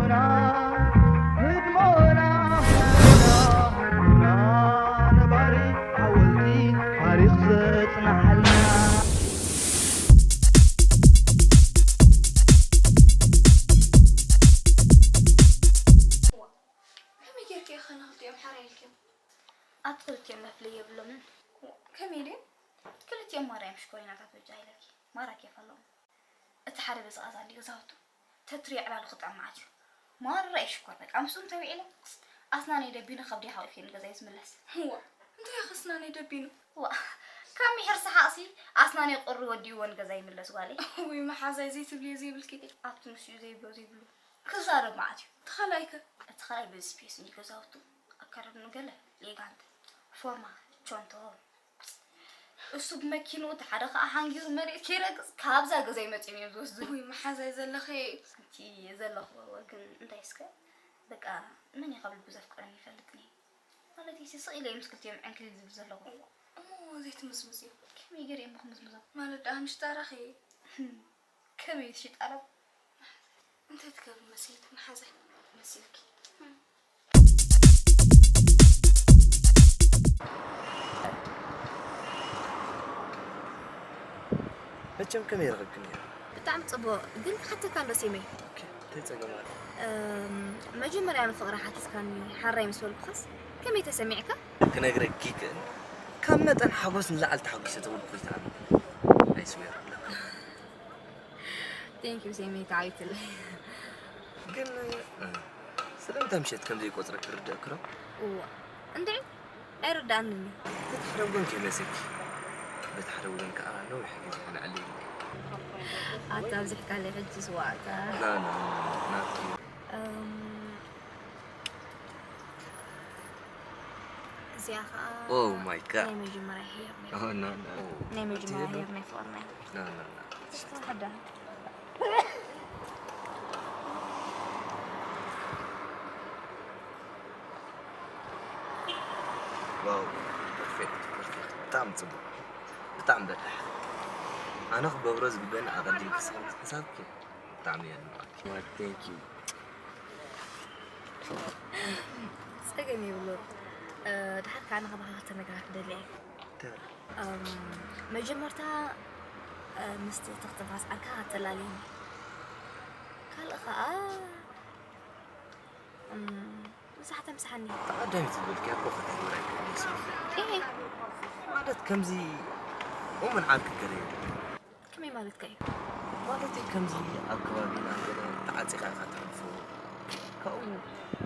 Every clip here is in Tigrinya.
ህድሞና፣ ህድሞና፣ ህድሞና ነባሪ ሓወልቲ ታሪኽ ዘጽንሓልና። ከመይ ጌርኪ ኢኺ ንኽልቲኦም ሓራይ ኢልክዮም? ኣብቲ ክልቲኦም መፍለይ የብሎምን። ከመይ ድዮም? ክልቲኦም ማራ እዮም ሽኮሪናታት በጃ ኢለኪ። ማራ ኬፍ ኣለዎም። እቲ ሓደ በዚ ቀጻሊ ገዛውቱ ተትሪ ዕላሉ ክጥዕም መዓት እዩ። ማራ እዩ ሽኮር በቃ። ምስኡ እንተውዒለ ኣስናነይ ደቢኑ ከብዲ ሓቂፈ ንገዛይ ዝምለስ። እዋ፣ እንታይ ኢኺ ኣስናነይ ደቢኑ? ዋ፣ ካብ ምሒር ሰሓቕሲ ኣስናነይ ቁሪ ወዲእዎ ንገዛይ ይምለስ ጓለይ። ውይ መሓዛይ ዘይትብልዮ ዘይብልኪ። ኣብቲ ንሱ እዩ ዘይብሎ ዘይብሉ። ክዛረብ መዓት እዩ። እቲ ካልኣይ ከ? እቲ ካልኣይ በዚ ስፔስ እንዲ ገዛውቱ ኣከረድኑ ገለ ሌጋንት ፎርማ ቾንቶ እሱ ብመኪንኡ እቲ ሓደ ኸዓ ሓንጊሩ መሬት ከይረግጽ ካብዛ ገዛይ መጺኦም እዮም ዝወስዱ። ውይ መሓዛይ ዘለኸ። እቲ ዘለኽዎ ግን እንታይ እስከ በቃ መን እዩ ካብ ልቡ ዘፍቅረኒ ይፈልጥኒ ማለት እዩ። ስቕ ኢለ ምስ ክልቲኦም ዕንክሊል ዝብል ዘለኹ። እሞ ዘይትምዝምዝ እዩ። ከመይ ገይረ እሞ ክምዝምዞም? ማለት ደኣ ምሽጣራኸ? ከመይ ትሽጣራ? እንታይ ትገብሪ መሲልኪ መሓዛይ? መሲልኪ። መቸም ከመይ ረኸብክኒ? ብጣዕሚ ጽቡቕ፣ ግን ክሓተካ ኣሎ ሴመይ። ኦኬ፣ እንታይ ጸገም ኣሎ? እም፣ መጀመርያ ንፍቕሪ ሓቲትካኒ ሓራይ ምስ በልኩኻስ ከመይ ተሰሚዕካ? ክነግረኪ ይክእል። ካብ መጠን ሓጎስ ንላዕሊ ተሓጒሰ ተበልኩ ይትኣምን። I swear። Thank you ሴመይ ተዓዊትለይ። ግን፣ እ፣ ስለምንታይ ምሸት ከም ዘይቆጽረ ክርድእኪ ዶ? እዋ፣ እንድዒ ኣይርድኣንን እዩ። በቲ ሓደ ወገን ከይመሰኪ፣ በቲ ሓደ ወገን ከኣ ነዊሕ ግዜ ከነዕሊ ኢለ። ኣታ ኣብዚሕካለይ ሕጂ ስዋእካ። ና፣ ና፣ ና፣ ናትኪ። እም፣ እዚኣ ከኣ Oh my God። ናይ መጀመርያ ሄር ናይ Oh, no, no። ናይ መጀመርያ ሄር ናይ ፍቕርና እዩ። No, no, no። ተዋህዳ። ዋው፣ ፐርፌክት፣ ፐርፌክት። ብጣዕሚ ጽቡቕ። ብጣዕሚ በዳሕ። ኣነ ክገብሮ ዝግበኒ ኣቐዲምኪ ንስኺ ምስ ሓሳብኪ ብጣዕሚ እየ ኣድንቐኪ። Thank you። ጸገም የብሉን። እ፣ ድሓር ከኣ ንኻባኻ ክልተ ነገራት ክደሊ እየ። እንታይ? እም፣ መጀመርታ፣ እ፣ ምስቲ ትኽትንፋስ ዓርካ ከተላልየኒ። ካልእ ከኣ፣ እም፣ ምሳሕ ተምሳሓኒ። ቀዳሚት ዝበልክያ እኮ ከተግብራ ኣይክእልን እየ። እሄ። ማለት ከምዚ እሙን ዓርኪ ገለ የለን። ከመይ ማለትካ እዩ? ማለተይ ከምዚ ኣብ ከባቢና ገለ ተዓጺኻ ኢኻ ትሕልፎ። ካብኡ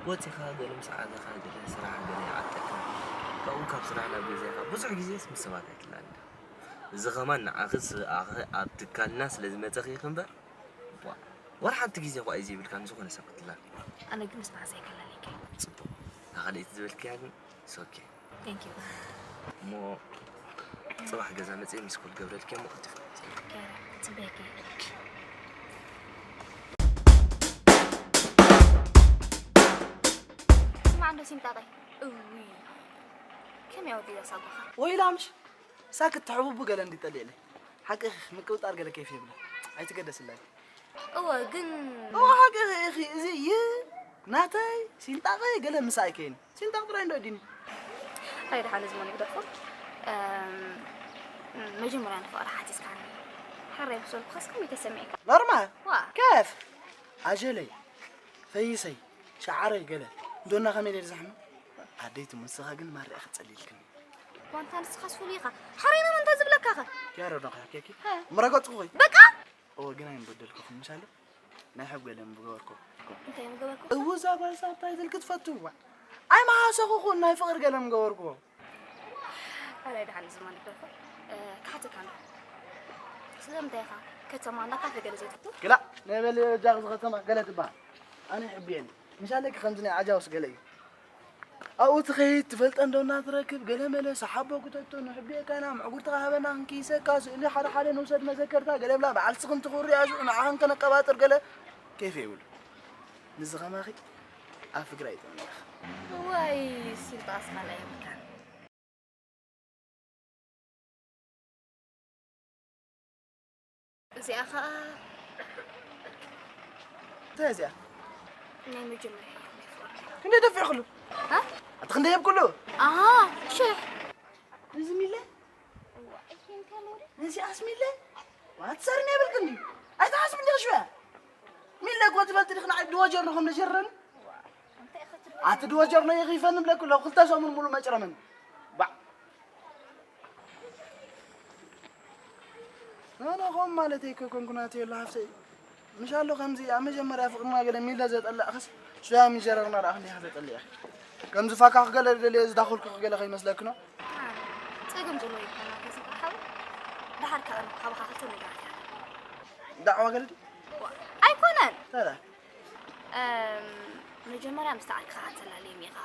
ወጺኻ ገለ ምስ ዓበኻ ገለ ስራሕ ገለ ይዓጠካ። ካብኡ ካብ ስራሕ ናብ ገዛኻ ብዙሕ ግዜስ ምስ ሰባት ኣይትለዓልን። እዚ ከማን ንዓኺ ስብኣኺ ኣብ ትካልና ስለ ዝመጸኺ ኢኺ እምበር፣ ዋ፣ ወላ ሓንቲ ግዜ እኳ እዩ ዘይብልካ ንዝኾነ ሰብ ክትላል። ኣነ ግን ምስ መሓዛይ ከላልየካ እየ። ጽቡቕ። እታ ካልኣይቲ ዝበልክያ ግን it's okay። Thank you። እሞ ጽባሕ ገዛ መጽየ ሚስ ኮል ገብረልኪ እሞ ቀልጢፈ። ገይረ፣ ክጽበየካ እየ። ስማዕ እንዶ ሲምጣጣይ። እውይ። ከመይ ኣወዲዳ ሳጓኻ? ወይላ ምሽ ሳክት ተሕቡቡ ገለ እንዲጠልየለይ። ሓቅኺ ምቅብጣር ገለ ኬፍ የብለን። ኣይትገደስለይ። እወ፣ ግን እወ፣ ሓቂ ኢኺ። እዚ ይ ናተይ ሲንጣቐ ገለ ምሳይ ከይን። ሲንጣቕ ጥራይ እንዶ ዲኒ። ሃይ፣ ደሓን ዝሞን ይግደፎ። እም፣ መጀመርያ ንፍቕሪ ሓቲትካኒ። ሕራይ ብሰልኩ ኸስ ከመይ ተሰሚዕካ? ኖርማል። ዋ። ከፍ። ኣጀለይ። ፈይሰይ። ሸዓረይ ገለ። እንዶና ከመይ ኢለ ዝዛሕሞ? ኣደይ ትሙን፣ ንስኻ ግን ማርያ ክትጸልይልክኒ። ዋንታ ንስኻስ ፍሉይ ኢኻ። ሓራይና መን እንታይ ዝብለካ ኸ? ያሮ ዶ ኸ ኬኪ? ሀ። ምረገጽኩ ኾይ። በቃ? እወ፣ ግን ኣይምበደልኩኹም፣ ምሻለ? ናይ ሕብ ገለ ምገበርኩ። እንታይ ምገበርኩ? እው፣ እዛ ጓል ሳብ ታይትል ክትፈትዋ። ኣይመሃሰኹኹን ናይ ፍቕሪ ገለ ምገበርኩ። ኣላይ ደሓን ዝማን ይበልኩ። እ፣ ክሓተካ ኣሎ። ስለምንታይ ኢኻ ከተማ እና ካፌ ገለ ዘይትፈቱ? ግላ፣ ናይ በል ጃኽ ዝኸተማ ገለ ትበሃል። ኣነ ይሕብየኒ። ምሻለኪ ከምዚ ናይ ዓጃውስ ገለ እዩ። ኣብኡ ትኸይድ ትፈልጠ እንዶ እናትረክብ ገለ መለ ሰሓቦ ክተቶ ንሕብየካና ምዕጉርትኻ ሃበና ክንክይሰካ ስእሊ ሓደ ሓደ ንውሰድ መዘከርታ ገለ ብላ በዓል ስኽን ትኹሪ ኣዝዑ ንዓኽን ከነቀባጥር ገለ ኬፍ የብሉ። ንዚ ኸማኺ ኣብ ፍግራ ይጥምነኻ። ዋይ ሲልጣስ ካልኣ የብልካን። እዚኣ ኸኣ እንታይ እዚኣ? ናይ መጀመርያ እዩ ናይ ፍቕሪ። ክንደይ ደፊዕክሉ? እ? ኣቲ ክንደይ ሂብክሉ? ኣሃ፣ ሽሕ። እዚ ሚለ? እዋ፣ እሺ፣ እንታይ ማለት? ነዚኣስ ሚለ? ዋ፣ ትሰርኒ የብልክን ድዩ? ኣይትሓስብን ዲኺ ሽወያ? ሚለ እኮ ትፈልጢ ዲኺ ንዓይ ድወጀር ንኹም ንጀረኒ? እዋ፣ እንታይ ኢኻ ትድወ-? ኣቲ ድወጀር ነው ይኺፈኒ ብለኩ ኣለኹ፣ ክልተ ሰሙን ሙሉ መጭረመኒ። ባዕ። ኣነ ኸም ማለተይ ከይኮንኩ ናተይ ኣሎ ሓፍተይ። ምሽ ኣሎ ከምዚ ኣብ መጀመርያ ፍቕርና ገለ ሚለ ዘጠላእኽስ ሽያ ሚጀረርና ደኣ ክንደይ ኢኻ ተጠሊእኻ። ከምዚ ፋካኽ ገለ ደልየ ዝዳኸልኩኺ ገለ ከይመስለኪ ነው። ጸገም ዘለዎ ይኮና ከስንካ ሓው። ደሓር ከኣ ካባኻ ክልተ ነገራት እያ። ዳዕዋ ገለ ድዩ? ዋ፣ ኣይኮነን። ተራ። እም፣ መጀመርያ ምስታ ዓርክኻ ኣተላልዮም ኢኻ።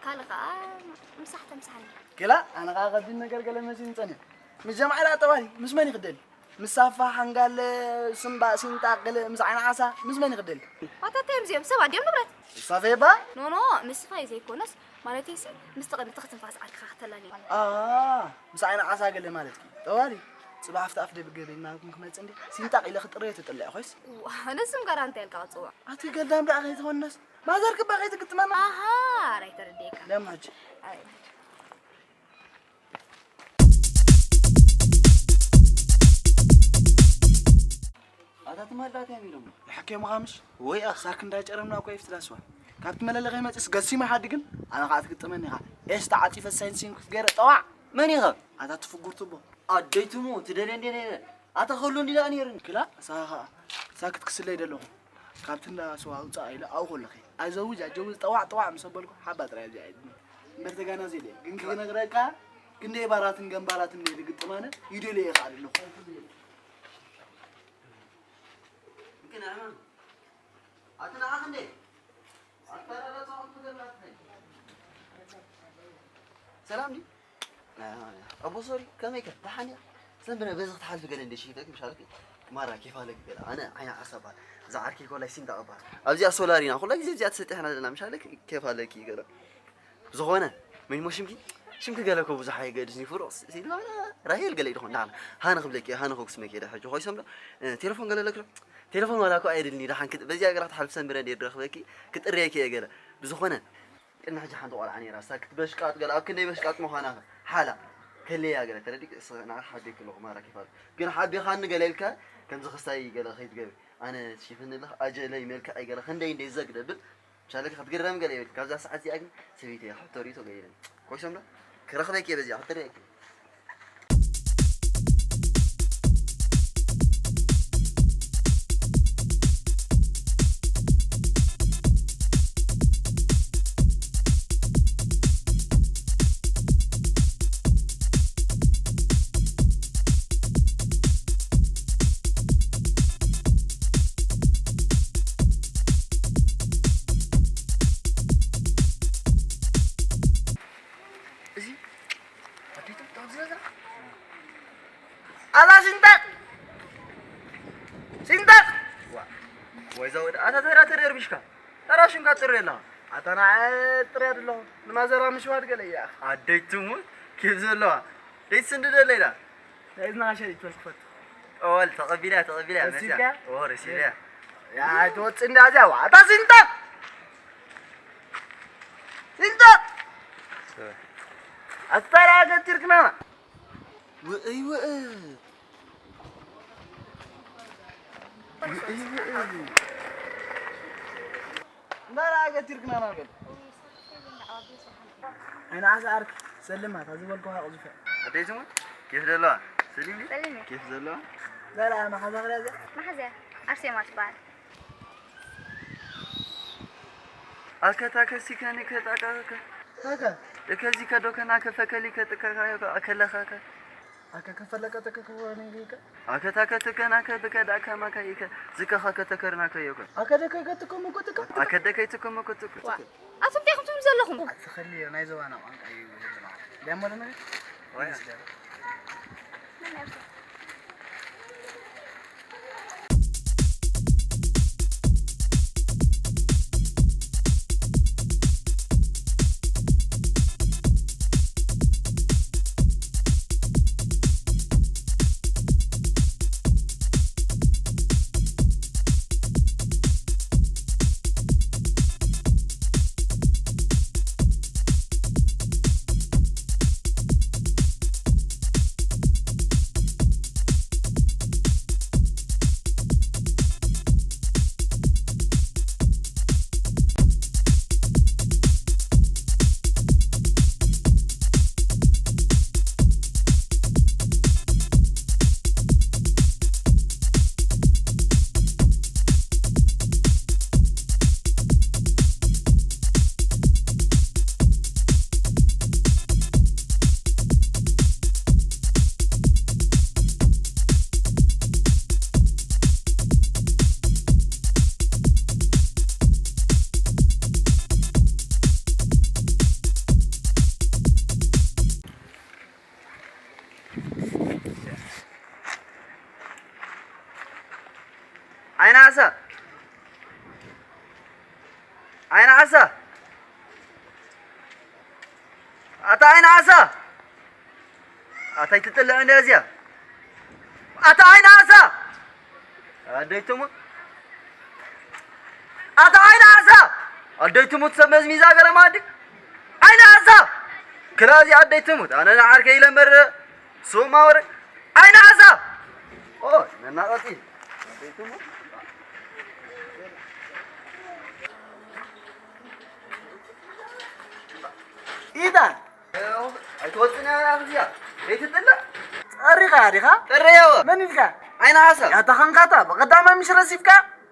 ካልእ ከኣ ምሳሕ ተምሳሕኒ። ገላ ኣነ ከኣ ከቢድ ነገር ገለ መሲሉኒ ጸኒሑ። ምስ ጀማዓ ኢላ ጠዋሊ ምስ መን ይኽደል? ምስ ሳፋ፣ ሓንጋለ፣ ስምባእ፣ ሲንጣ፣ ገለ ምስ ዓይኒ ዓሳ ምስ መን ይኽደል? ዋታተዮም እዚኦም ሰባት ድዮም ንብረት? ሳፈ ይባ? ኖ፣ ኖ፣ ምስ ስፋይ ዘይኮነስ፣ ማለተይሲ፣ ምስ ትቕንትኽ ትንፋስ ዓርክኻ ክተላልዮ። ኣ፣ ምስ ዓይኒ ዓሳ ገለ ማለትኪ። ጠዋሊ፣ ጽባሕ ኣብቲ ኣፍ ደብገ በይናኩም ክመጽእ እንዴ? ሲንጣቕ ኢለ ክጥረዮ ተጠላዕ ኮይስ? ዋ፣ ንስም ጋር እንታይ ኢልካ ክጽዋዕ? ኣቲ ገልዳም ደኣ ከይትኾንስ? ማዘር ክባ ከይትግጥመና? ኣሃ፣ ኣራይ ተረዲእካ። ለማች። ኣይ። ኣታ ትማል ዳት ያሚ ደሞ። የሐኬ መኻምሽ? ወይ ኣኽ። ሳክ እንዳጨረምና እኮ ይፍትላስዋ። ካብቲ መለለኸ መጽስ ገሲማ ሓዲ ግን ኣነ ኸዓ ትግጥመኒ ኢኻ። ኤስ ተዓጺፈ ሳይንሲን ክትገረ ጠዋዕ። መን ኢኻ? ኣታ ትፍጉር ትቦ። ኣደይትሙ ትደልየ እንዴ ነይረ? ኣታ ከሉ እንዲ ደኣ ነይርኒ። ክላ ሳኻ ሳክት ክስለይ ደለኹ። ካብቲ እንዳ ስዋ ኣውጻእ ኢለ ኣብኡ ከለኺ። ኣዘውጅ ኣጀውዝ ጠዋዕ ጠዋዕ ምስ ኣበልኩ ሓባ ጥራይ ኣብዚኣ እያ። እምበር ተጋናዚ ኢለ። ግን ክነግረካ ክንደይ ባራትን ገንባራትን እንደ ዝግጥም ኣነ ይደልየ እየ ከዓ ደለኹ። ግን ኣማ ኣቲ ንዓኽ እንዴ? ኣተረረጻ ኣንቱ ገላት ነይ። ሰላም ዲ? ኣቦ ሶሪ፣ ከመይ ከ? ደሓን እያ? ሰንብነ በዚ ክትሓልፊ ገለ እንደ ሽይፈክ ምሻልክ ማራ ኬፍ ኣለክ ገለ። ኣነ ዓይነ ዓሳ እባል። እዛ ዓርከይ ኮላይ ሲንዳ እባል። ኣብዚኣ ሶላር ኢና። ኩላ ግዜ እዚኣ ተሰጢሕና ዘለና ምሻልክ ኬፍ ኣለክ ገለ። ብዝኾነ፣ መን እሞ ሽምኪ? ሽምኪ ገለ እኮ ብዙሕ ኣይገድስን እዩ፣ ፍሩቕ ስ-፣ ሲልቫና ራሄል ገለ ይድኾን። ደሓን፣ ሃነ ክብለኪ፣ ሃነ ከጉስመኪ እየ። ሕጂ ኮይሶም ዶ? እ፣ ቴሌፎን ገለ ኣለኪ ዶ? ቴሌፎን ዋላ እኮ ኣይደልን እዩ። ደሓን ክጥ-፣ በዚኣ ገራ ክትሓልፍ ሰንብረ እንድየ ድረኽበኪ፣ ክጥርየኪ እየ ገለ። ብዝኾነ፣ ቅድሚ ሕጂ ሓንቲ ቆልዓ ነይራ፣ እሳ ክትበሽቃጥ ገለ፣ ኣብ ክንደይ በሽቃጥ ምዃና ሓላ ከለያ ገለ ተረዲእኪ፣ እስ-፣ ንዓኺ ሓቢእኪ ኣለኹ ማራ ኬፍ ኣለኪ። ግን ሓቢኻኒ ገለ ኢልካ፣ ከምዚ ክስታይ ገለ ከይትገብሪ። ኣነ ሽፍንልኽ ኣጀለይ መልክዐይ ገለ ክንደይ እንደ ዘግደብል ሻለክ ክትግረም ገለ ይብል። ካብዛ ሰዓት እዚኣ ግን ሰበይተይ ሕቶ ርእይቶ ገለ የለን። ኮይሶም ዶ? ክረኽበኪ እየ በዚኣ፣ ክትርእየኪ። እዚ ኣዴቱ ብጣዕሚ ዝበዛ። ኣላ ሲንጣቅ! ሲንጣቅ! ዋ፣ ወይ ዘውድ፣ ኣታ ተራ ተደርቢሽካ። ተራ ሽምካ ጥሪ ኣለኻ። ኣታ ንዓ ጥሪ ኣለኹ። ንማዘራ ምሽዋድ ገለ እያ። ኣደይ ትሙት፣ ኬፍ ዘለዋ። ደይ ትስንድደ ኣለይዳ። ናይ እዝና ሸሪጥ ክፈቱ። ኦል፣ ተቐቢላ፣ ተቐቢላ፣ መሲያ። ረሲብካ? ኦ፣ ረሲብያ። ያ፣ ትወጽእ እንዳ እዚያ፣ ዋ፣ ኣታ ሲንጣቅ! ሲንጣቅ! ኣታ ራ ገቲርክና። ውእይ፣ ውእ። ውእይ፣ ውእ። እንዳ ራ ገቲርክና ናገል። ኣይና ዓሳ ዓርክ ሰልማ፣ ታዚ በልኩ ሃቕ ዝፈ። ኣደይ ስሙ? ኬፍ ዘለዋ? ሰሊም? ሰሊም። ኬፍ ዘለዋ? ዘላ መሓዛ ክዳ ዘ? መሓዛ። ኣርሴማ ትበሃል። ኣከታከሲከኒ ከጣቃከ። ታካ። እከዚ ከዶከና ከፈከሊ ከጥከካዮ ኣከለኻከ። ኣከ ከፈለቀ ተከከወኒ ይከ። ኣከታከትከና ከብከ ዳካማካ ይከ። ዝከኻ ከተከርናከ ዮከ። ኣከደከ ከትከሙ ከትከ። ኣከደከ ይትከሙ ከትከ። ዋ። ኣቱም እንታይ ኢኹም ትብሉ ዘለኹም? ኣትኸልዮ፣ ናይ ዘባና ቋንቋ እዩ ዝብልና። ዳሞ ለመ? ወይ። ዓይኒ ዓሳ! ዓይኒ ዓሳ! ኣታ ዓይኒ ዓሳ! ኣታ ኣይትጥልዕ እንድያ እዚኣ። ኣታ ዓይኒ ዓሳ! ኣደይ ትሙት። ኣታ ዓይኒ ዓሳ! ኣደይ ትሙት ሰብ መዝሚዛ ገለ ማዲ። ዓይኒ ዓሳ! ክላ እዚኣ ኣደይ ትሙት። ኣነ ንዓርከይ ኢለ እምበር ሱማ ወረ። ዓይኒ ዓሳ! ኦ፣ ነናቐጺ። ኣደይ ትሙት። ኢዳ! ኣይትወጽእን እያ እዚኣ። ዘይትጥልዕ? ጸሪኻ ዲኻ? ጥረያወ። መን ኢልካ? ዓይኒ ዓሳ። ያታ ኸንካታ፣ ብቐዳማይ ምሽ ረሲፍካ፣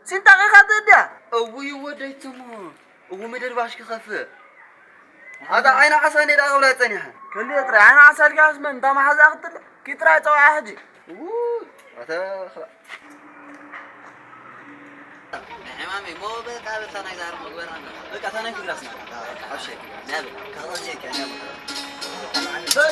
ሲንጣቂኻ ትእድያ። እውይ ወደይ ትሙ። እው ምድር ባሽ ክኸፍእ። ኣታ ዓይኒ ዓሳ እንዴ ዳኣ ክብላ ጸኒሓ። ከልዮ ጥራይ ዓይኒ ዓሳ ኢልካ ስመ፣ እንታ መሓዛ ክትጥልዕ? ኪድ ጥራይ ጸውዓ ሕጂ። እው፣ ኣታ ኽላ- ናይ ሕማመይ ሞ በቃ በታ ናይ ዛር መግበር ኣና። በቃ እታ ናይ ትግራስ ናት። ኣብ ሸይ። ናይ በቃ፣ ካብ ሸይ ከ፣ ናይ በቃ።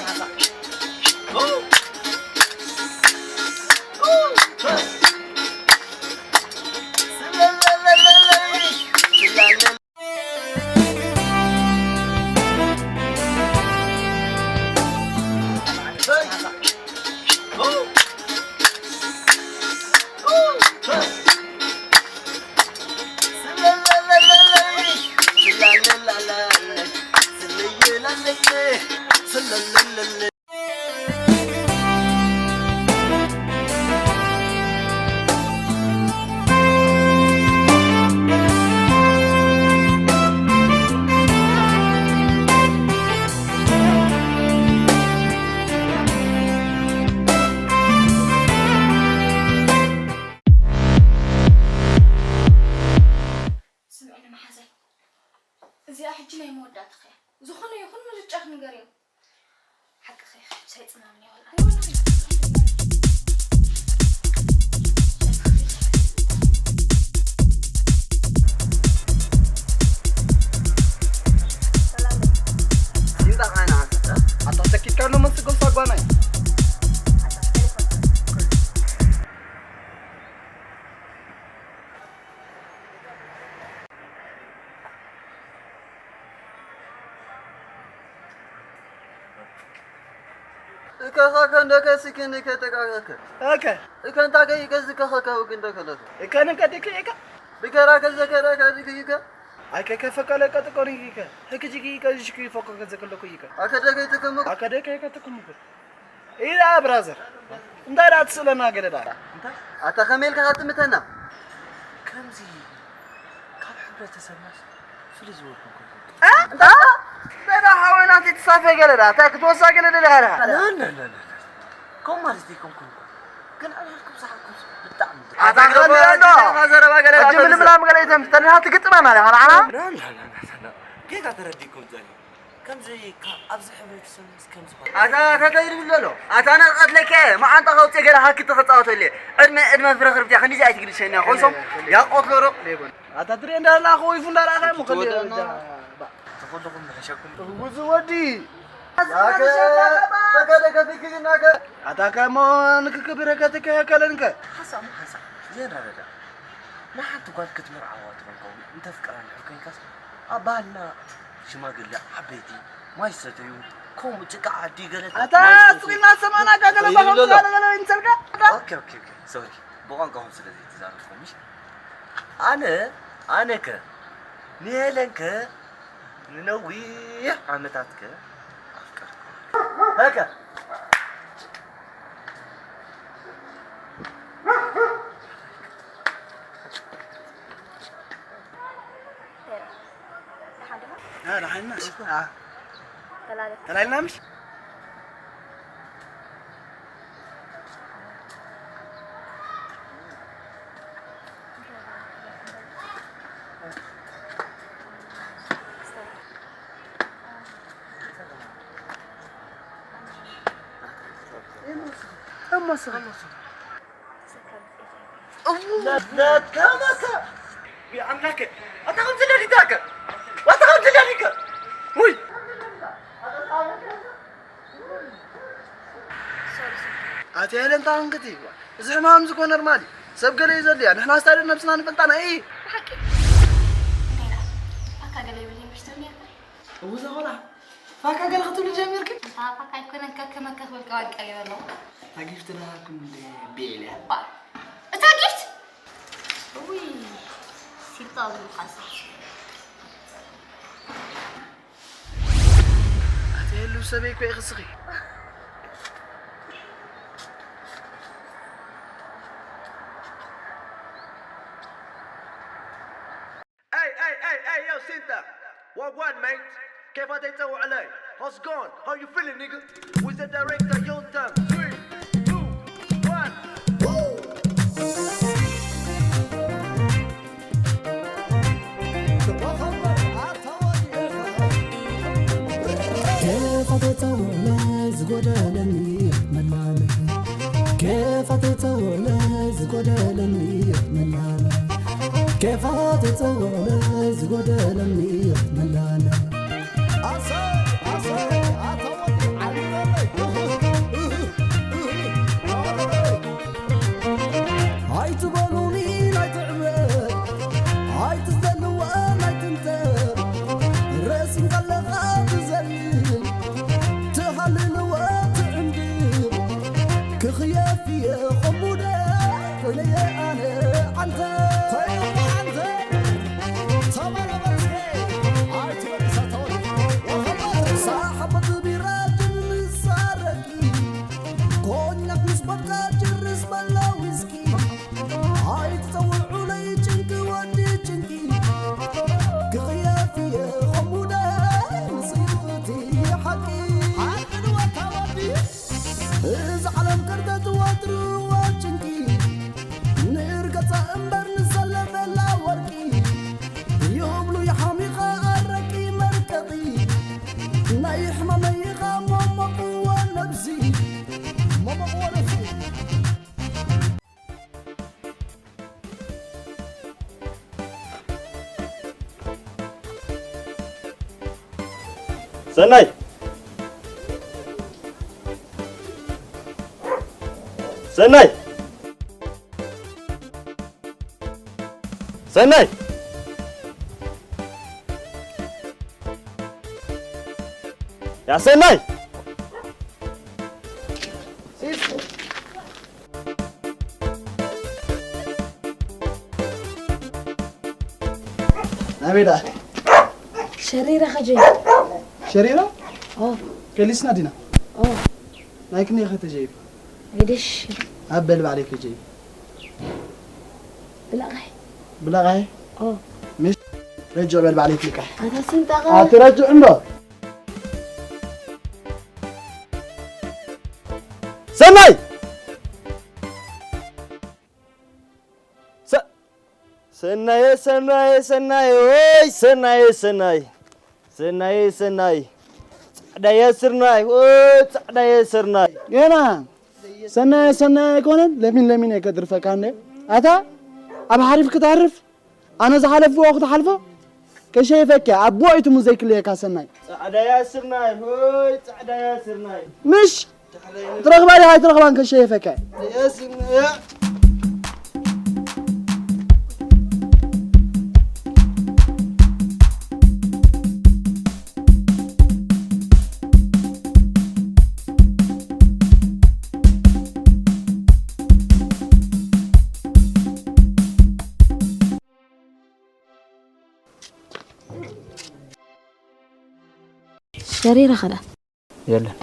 ስምዕኒ መሓዘይ፣ እዚኣ ሕጂ ናይ መወዳእታኺ እያ። ዝኾነ ይኹን ምርጫኺ ንገርዮ። ሓቅኺ ኢኺ፣ ምሳይ ጽናኒ ይበል። ኣይወላኺ። ይምጣ ዓይና ኣታ ተኪትካ ኣሎ መስጎ ሳጓናይ። እከኻ ከንደከ ስኪን ከጠቃቀከ። እከ። እከንታ ከይከ ዝከኸከ ውግንደ ከለከ። እከንን ከድክ እከ። ብከራ ከዘከረ ከድክ እከ። ኣይከ ከፈቀለ ቀጥቆን እከ። ህክጅጊ እከ ዝሽኩ ይፈኮ ከዘከለኩ እከ። ኣከደከ ይትከምኩ። ኣከደከ ይከትኩምኩ። ኢዳ ብራዘር። እንታይ ደኣ ትስእለና ገለ ደኣ? እንታይ? ኣታ ከመይ ኢልካ ትጥምተና? ከምዚ ካብ ሕብረተሰብናስ ፍልይ ዝበልኩም ኮንኩም። እ? እንታይ? እንታይ ደኣ ሓወይና፣ እንታይ ትሳፈ ገለ ደኣ? እንታይ ክትወሳ ገለ ደኣ? ላ፣ ላ፣ ላ፣ ላ። ከምኡ ማለት ዘይኮንኩም እኮ። ግን ኣነ ኢልኩም ዝሓኩስ ብጣዕሚ ኣታ ኣታ ገለ ገለ ኣሎ። ዘረባ ገለ ሕጂ ኣታ ምልምላም ገለ ኣይተምጽእ። ተለና ትግጥመና ኢኻ ንዓና? ላ፣ ላ፣ ላ፣ ላ፣ ላ። ጌጋ ተረዲእኩም ጸኒሑ። ከምዚ ካብ ኣብዚ ሕብረተሰብ ምስ ከምዚ ኾነ። ኣታ ተተይሩ ዘሎ። ኣታ ነቐትለከ መዓንጣ ከውጽእ ገለ ሃኪ ተኸጻወተለ። ዕድመ፣ ዕድመ ፍረ ክርብትያ ክንዲዚ ኣይትግድሸኒ። ኮይሶም ያቆት ሎሮ። ኣታ ትሪኦ እንዳላ ኾይፉ እንዳላ ኸ ምኸል ትወደና። ተኸለኹም ንሕሸኩም። ብዙ ወዲ። ኣከ፣ ተከለ ከፊክግናከ። ኣታ ከሞ ንክክብረ ከትከ ከለንከ። ሓሳብ፣ ሓሳብ። ዜን ረዳ። ንሓንቲ ጓል ክትምርዓዋ ትኾን ከውን እንተፍቅራ እንድሕር ኮይንካስ ኣብ ባህልና ሽማግለ ዓበይቲ ማይ ሰተዩ ከምኡ ጭቃ ዓዲ ገለ ኣታ ማይ ሰተዩ። ስቂልና ሰማና ጋገለ ይልሎ። ባኸም ስለ ገለ ይምሰልካ። ኦኬ፣ ኦኬ፣ ኦኬ። ሶሪ። ብቋንቋኹም ስለ ዘይተዛረብኩም፣ እሺ? ኣነ፣ ኣነከ ንሄለንከ ንነዊሕ ዓመታትከ ኣፍቀርኩ። ሄከ። ደሓን ዲኻ? አ፣ ደሓን ኢና። አ። ተላለ። ተላልና ምሽ? እሞ ስኻ። እሞ ስኻ። እው። ለተመተ። ኣምላከ፣ ኣታ ከም ዝደሊታከ። ኣታ ከም ዝደሊከ። ውይ። ኣቲ ሄለን ታንክቲ። እዚ ሕማም እዚ ኮ ኖርማል እዩ። ሰብ ገለ እዩ ዘድልያ፣ ንሕና ስታይል ነብስና ንፈልጣና እዩ። ብሓቂ? እንታይ ደኣ? ፋካ ገለ ይብል ጀሚርካ? እወ፣ እዛ ቆልዓ ፋካ ገለ ክትብሊ ጀሚርኪ? ኣንታ ፋካ ኣይኮነን፣ ከከመከ ክብል ቀባን ቀሪበ ኣለኹ። እታ ጊፍት ደሃብኩም እንደ ቢዕልያ። ባ-፣ እታ ጊፍት? ውይ፣ ሲልታ ዝብልካ ሰብ። ኣቲ ህልው ሰበይ እኮ ኢኺ እስኺ። Hey, hey, hey, hey, yo, Sinta. Wagwan, mate. كيف تتسوى علي? How's it going? How you feeling, nigga? With the director, Young Time. Three, two, one. ኬፋ ተጸውዕለ ዝጎደለኒ መላለ፣ ኬፋ ተጸውዕለ ዝጎደለኒ መላለ፣ ኬፋ ተጸውዕለ ዝጎደለኒ መላለ። ኣሰይ፣ ኣሰይ፣ ኣታ ወዲ ዓሊ በለይ። ኣይትበሉኒ ናይ ትዕበ፣ ኣይትዘልዋ ናይ ትንተ፣ ረሲን ከለኻ ትዘልል፣ ትሃልልወ ትዕንድር፣ ክኽየፍ እየ ኸሙደ፣ ኸነየ ኣነ ዓንተ። ኸነየ ዓንተ። ተመለበልሴ፣ ኣይትበልሳ ተወል። ወኸመ ሳሓበት ቢራ ጅን ንሳረቂ፣ ኮኛክ ምስ በድካ ጅርስ በላ ዊስኪ። ኣይትጸውዑለይ ጭንቂ ወዲ ጭንቂ፣ ክኽየፍ እየ ኸሙደ፣ ንስዩቲ ሓቂ። ሓቂ ንወታ ወዲ። እዛ ዓለም ከርተት ወትሩ ጭንቂ፣ ንርገጻ እምበር ንሰለመላ ወርቂ። ይብሉ ይሓሚኻ ኣረቂ መርቀቂ፣ ናይ ሕማመይ ኢኻ መመቕዎ ነብሲ። መመቕዎ ነብሲ። ሰናይ! ሰናይ! ሰናይ! ያ ሰናይ! ናበይ ደኣ? ሸሪረ ኸጀይ። ሸሪረ? ኦ። ገሊስና ዲና? ኦ። ናይ ክንደይ ኸ ተጀይብ? ግድሽ። ኣብ በል ባዕለይ ከጀይብ። ብላቓይ። ብላቓይ? ኦ። ምሽ ረጅዕ በል ባዕለይ ትልቃሕ። ኣታ ሲንጣቓ። ኣቲ ረጅዕ እንዶ። ሰናይ! ሰ-፣ ሰናየ፣ ሰናየ፣ ሰናየ፣ ወይ ሰናየ፣ ሰናይ። ሰናየ፣ ሰናይ። ጻዕዳየ ስርናይ፣ ወይ ጻዕዳየ ስርናይ። ገና ሰናየ፣ ሰናየ ኣይኮነን፣ ለሚን፣ ለሚን እየ ከድርፈካ እንደ። ኣታ ኣብ ሓሪፍ ክትሃርፍ፣ ኣነ ዝሓለፍዎ ክትሓልፎ፣ ከሸይፈኪ፣ ኣቦ ኣይትሙ ዘይክልየካ ሰናይ። ጻዕዳያ ስርናይ፣ ሆይ፣ ጻዕዳያ ስርናይ። ምሽ፣ ትረኽባ ዲኻ ኣይትረኽባን ከሸይፈኪ። ጻዕዳያ ስርናይ። ሸሪረ ኸዳ። የለን።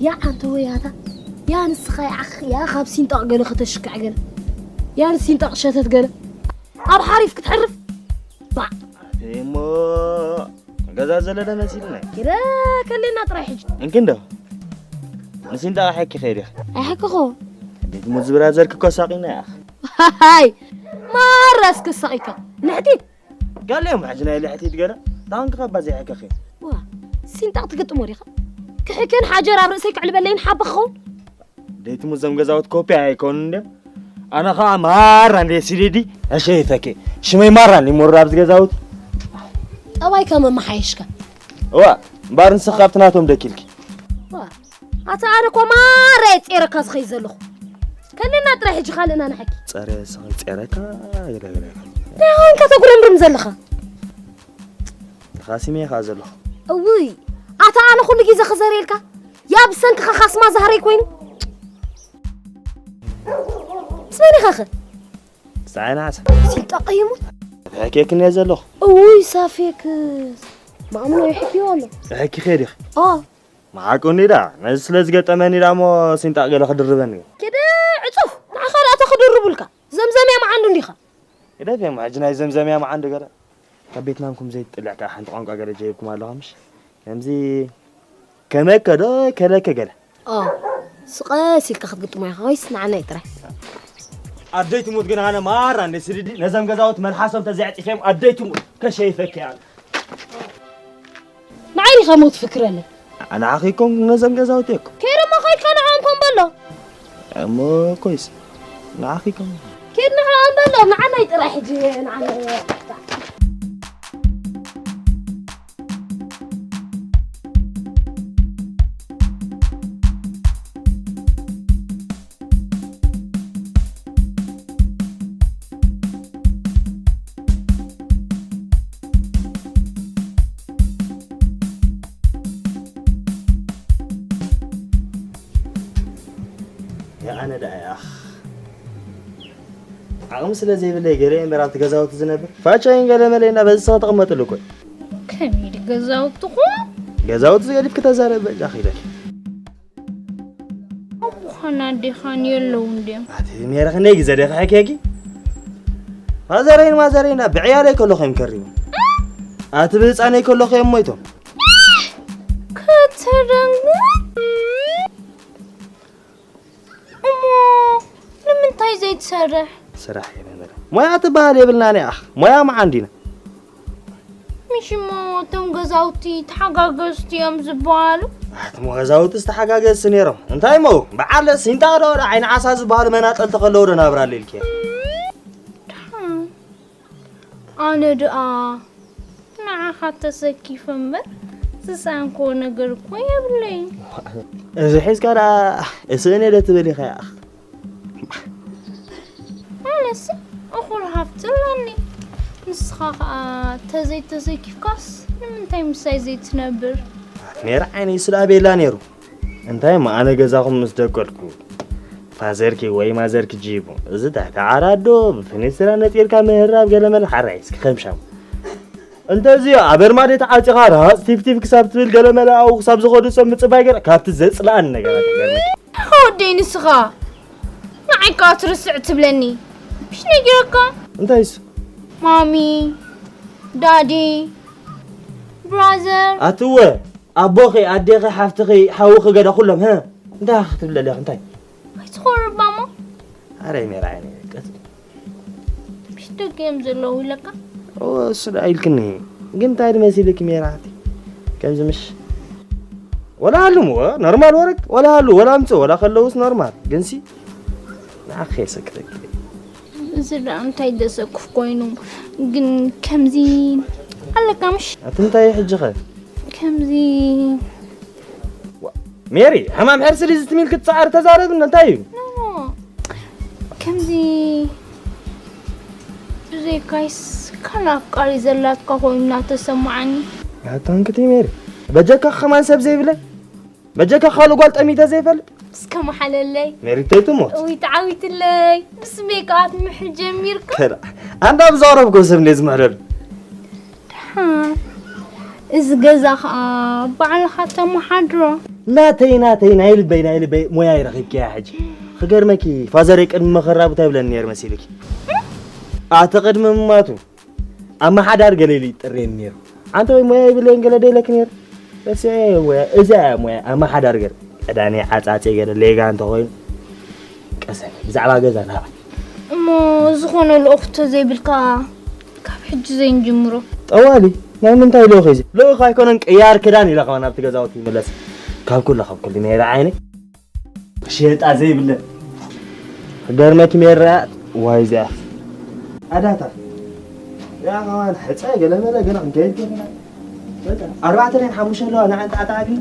ያ ኣንተ ወያታ፣ ያ ንስኻ ይዓኽ፣ ያ ካብ ሲንጣቕ ገለ ከተሽክዕ ገለ፣ ያ ንሲንጣቕ ሸተት ገለ፣ ኣብ ሓሪፍ ክትሕርፍ፣ ባዕ። እሞ ገዛ ዘለለ መሲልና። ግረ ከሌና ጥራይ ሕጂ። እንኪ እንዶ፣ ንሲንጣቕ ሓኪ ኸይድ ኢኻ። ኣይሓክኹ። እንዴት ሞ ዝብራ ዘርክ እኮ ሳቂና ኢኻ። ሃይ፣ ማራስ ክሳቂካ። ንሕቲ። ገለ እዮም ሕጂ ናይ ልሕቲት ገለ። ታንክ ኸባ ዘይሕከኺ። ዋ፣ ሲንጣቕ ትግጥሞ ዲኻ? ክሕክን ሓጀር ኣብ ርእሰይ ክዕልበለይን ሓብኽ ኸውን? ደይትሙ ዘም ገዛውት ኮፒ ኣይኮኑን እንድዮም። ኣነ ኸኣ ማራ እንደ ሲዲዲ ኣሸይፈኪ። ሽመይ ማራ እንዲ ሞራ ኣብዚ ገዛውት። ጠባይ ከመ መሓየሽካ? እዋ እምበኣር ንስኺ ካብቲ ናቶም ደኪልኪ። ዋ፣ ኣታ ኣነ እኮ ማራ እየ ጼረካ ዝኸይድ ዘለኹ። ከለና ጥራይ ሕጂ ካልእና ንሓኪ። ጸረ ስኺ ጼረካ ገለገለ። እንታይ ኾንካ ተጉረምርም ዘለኻ? ተኻሲመ እየ ኸኣ ዘለኹ። እውይ፣ ኣታ ኣነ ኩሉ ግዜ ክዘርየልካ፣ ያ ብሰንክኻ ካስማ ዛህረይ ኮይኑ። ጽበን ኢኻ ኸ? ጸዓይ ነዓሰ። ሲልጣ ቀይሙ። ሕኬክን እየ ዘለኹ። እውይ፣ ሳፌክስ። ማእምኖ ይሕክዮ ኣሎ። ሕኪ ኸዲኽ? ኦ። መዓቁኒ ዳ፣ ነዚ ስለ ዝገጠመኒ ዳ እሞ ሲንጣቕ ገለ ክድርበኒ እዩ። ኪድ ዕጹፍ፣ ንዓኻ ደኣ ተኽድርቡልካ። ዘምዘምያ መዓንዱ እንዲኻ። ግደፍ እሞ፣ ሕጂ ናይ ዘምዘምያ መዓንዱ ገለ። ካብ ቤትናምኩም ዘይትጥልዕ ከኣ ሓንቲ ቋንቋ ገለ ጀይብኩም ኣለኹም፣ ምሽ? ከምዚ ከመከ ዶ ከለከ ገለ። ኦ፣ ስቐስ ኢልካ ክትግጥሞ ኢኻ፣ ወይስ ንዓና እዩ ጥራይ? ኣደይ ትሙት ግን ኣነ ማራ እንደ ስድዲ ነዘም ገዛውት መልሓሶም ተዘይዕጺፈዮም ኣደይ ትሙት ከሸይፈኪ ኣነ። ንዓይ ዲኻ ሞት ፍክረለይ? ንዓኺ ኮን ነዘም ገዛውቲ እኮ። ከይደ እሞ ከይድካ ንዓኦም ኮን በሎ። እሞ ኮይስ ንዓኺ ኮን። ከይድ ንዓኦም በሎ፣ ንዓና እዩ ጥራይ ሕጂ፣ ንዓና እዩ። ኣነ ደኣ ያኽ ዓቕሚ ስለ ዘይብለይ ገለ እምበር ኣብቲ ገዛውቲ ዝነብር ፋቻይን ገለ መለና በዚ ሰው ተቐመጥሉ እኮ። ከመይ ኢሉ ገዛውትኹም? ገዛውቲ ዝገዲፍኪ ተዛረብ በጃኺ ኢለኪ። ኣቦኻን ኣዴኻን የለውን ድዮም? ኣቲ ሜረ ክንደይ ግዜ ዲኺ ሓኪያኪ? ፋዘረይን ማዘረይን ኣብ ብዕያለይ ከለኹ እዮም ከሪቦም። ኣቲ ብህፃነይ ከለኹ እዮም ሞይቶም። ከተደንግጥ። እሞ ንምንታይ ዘይትሰርሕ? ስራሕ እየ መምህር። ሞያ ትበሃል የብልናን እያ። ሞያ መዓንዲና። ምሽ እሞ እቶም ገዛውቲ ተሓጋገዝቲ እዮም ዝበሃሉ? ኣትሞ ገዛውትስ ተሓጋገዝቲ ነይሮም። እንታይ እሞ በዓል ሲንጣ ዶ ወደ ዓይኒ ዓሳ ዝበሃሉ መናጠልቲ ከለዉ ዶ ናብራ ኣለ ኢልኪ? ደሓን። ኣነ ደኣ ንዓኻ ተሰኪፈ እምበር ዝሰኣንክዎ ነገር እኮ የብለይን። እዚ ሒዝካ ደኣ እስእን እየ ዶ ትብል ኢኻ? ኣነስ እኹል ሃብቲ ኣለኒ። ንስኻ ኸኣ ተዘይተሰኪፍካስ ንምንታይ ምሳይ ዘይትነብር? ሜራ ዓይነይ ስለ ኣቤላ ነይሩ። እንታይ እሞ ኣነ ገዛኹም ምስ ደቀልኩ ፋዘርኪ ወይ ማዘርኪ ጂቡ፣ እዚ ትሕቲ ዓራት ዶ ብፍኒስትራ ነጺርካ ምህራብ ገለመለ ሓራይ እስኪ ከምሻም። እንተዚ ኣብ ኣርማድዮ ተዓጺኻ ራሃጽ ቲፍቲፍ ክሳብ ትብል ገለመለ ኣብኡ ክሳብ ዝኸዱ ሰብ ምጽባይ ገለ ካብቲ ዘጽልኣኒ ነገራት ይገርመኪ። ወደይ ንስኻ ንዓይ ከኣ ትርስዕ ትብለኒ። ምሽ ነጊረካ? እንታይ እሱ? ማሚ፣ ዳዲ፣ ብራዘር። ኣትወ፣ ኣቦኺ፣ ኣዴኺ፣ ሓፍትኺ፣ ሓውኺ ገለ ኩሎም፣ ህ? እንታይ ክትብለሊ ኢኺ፣ እንታይ? ኣይትኾርባሞ። ኣረ ሜራ ዓይነ፣ ቀስ። ምሽ ደገ እዮም ዘለዉ ኢለካ? ኦ፣ እሱ ደኣ ኢልክኒ። ግን እንታይ ድመሲልኪ ሜራ ሓፍቲ? ከምዚ ምሽ ወላ ሃልምዎ፣ ኖርማል ወረግ፣ ወላ ሃሉ፣ ወላ ኣምጽእ፣ ወላ ከለውስ ኖርማል። ግንሲ ንዓኺ የሰክተኪ። እዚ ደኣ እንታይ ደሰኩፍ ኮይኑ፣ ግን ከምዚ ኣለካ ምሽ? ኣቲ እንታይ ሕጂ ኸ? ከምዚ ዋ፣ ሜሪ፣ ሕማም ሕርሲ ድዩ ዝትሚል ክትጸዓር ተዛረብኒ፣ እንታይ እዩ? ኖ፣ ኖ። ከምዚ ብዘይካይስ ካልእ ኣፍቃሪ ዘላትካ ኮይኑ እናተሰማዓኒ። ኣታንክቲ ሜሪ፣ በጀካ ከማን ሰብ ዘይብለይ? በጀካ ካልእ ጓል ጠሚተ ዘይፈልጥ? እስከ መሓለለይ። ሜሪ ተይትሞት። እውይ፣ ተዓዊትለይ። ምስ ሜክኣፕ ምሕል ጀሚርካ? ከላ፣ ኣንዳ ብዛረብኩ ሰብ እንዴ ዝምሕለሉ? ደሓን። እዚ ገዛ ኸኣ ባዕልኻ ተመሓድሮ። ናተይ፣ ናተይ፣ ናይ ልበይ፣ ናይ ልበይ ሞያ ይረኺብኪያ ሕጂ። ክገርመኪ፣ ፋዘረይ ቅድሚ ምኽራቡ እንታይ ይብለኒ ነይሩ መሲልኪ? ኣቲ ቅድሚ ምማቱ ኣመሓዳሪ ገለ ኢሉ ይጥርየኒ ነይሩ። ኣንተ ወይ ሞያ ይብለይን ገለ ዶ ኢለኪ ነይሩ? ረሲዐ እየ ሞያ፣ እዚኣ እያ ሞያ ኣመሓዳሪ ገለ። ዕዳነይ ዓጻጼ ገለ ሌጋ እንተኾይኑ፣ ቀሰኒ፣ ብዛዕባ ገዛ ናባይ። እሞ ዝኾነ ልኡኽ ተዘይብልካ ካብ ሕጂ ዘይንጅምሮ። ጠዋሊ፣ ናይ ምንታይ ልኡኽ እዩ እዚ? ልኡኽ ኣይኮነን ቅያር ክዳን ኢለ ከማን ናብቲ ገዛውቲ ይምለስ። ካብ ኩሉ፣ ካብ ኩሉ ሜራ ዓይነይ። ክሸጣ ዘይብለን። ክገርመኪ ሜራ፣ ዋይ እዚኣ። ኣዳታ። ያ ከማን ሕጻይ ገለመለ ገና ክንከይድ ገና። ኣርባዕተ ደን ሓሙሽተ ኣለዋ፣ ንዓን ጣዕጣዕ ኣቢሉ።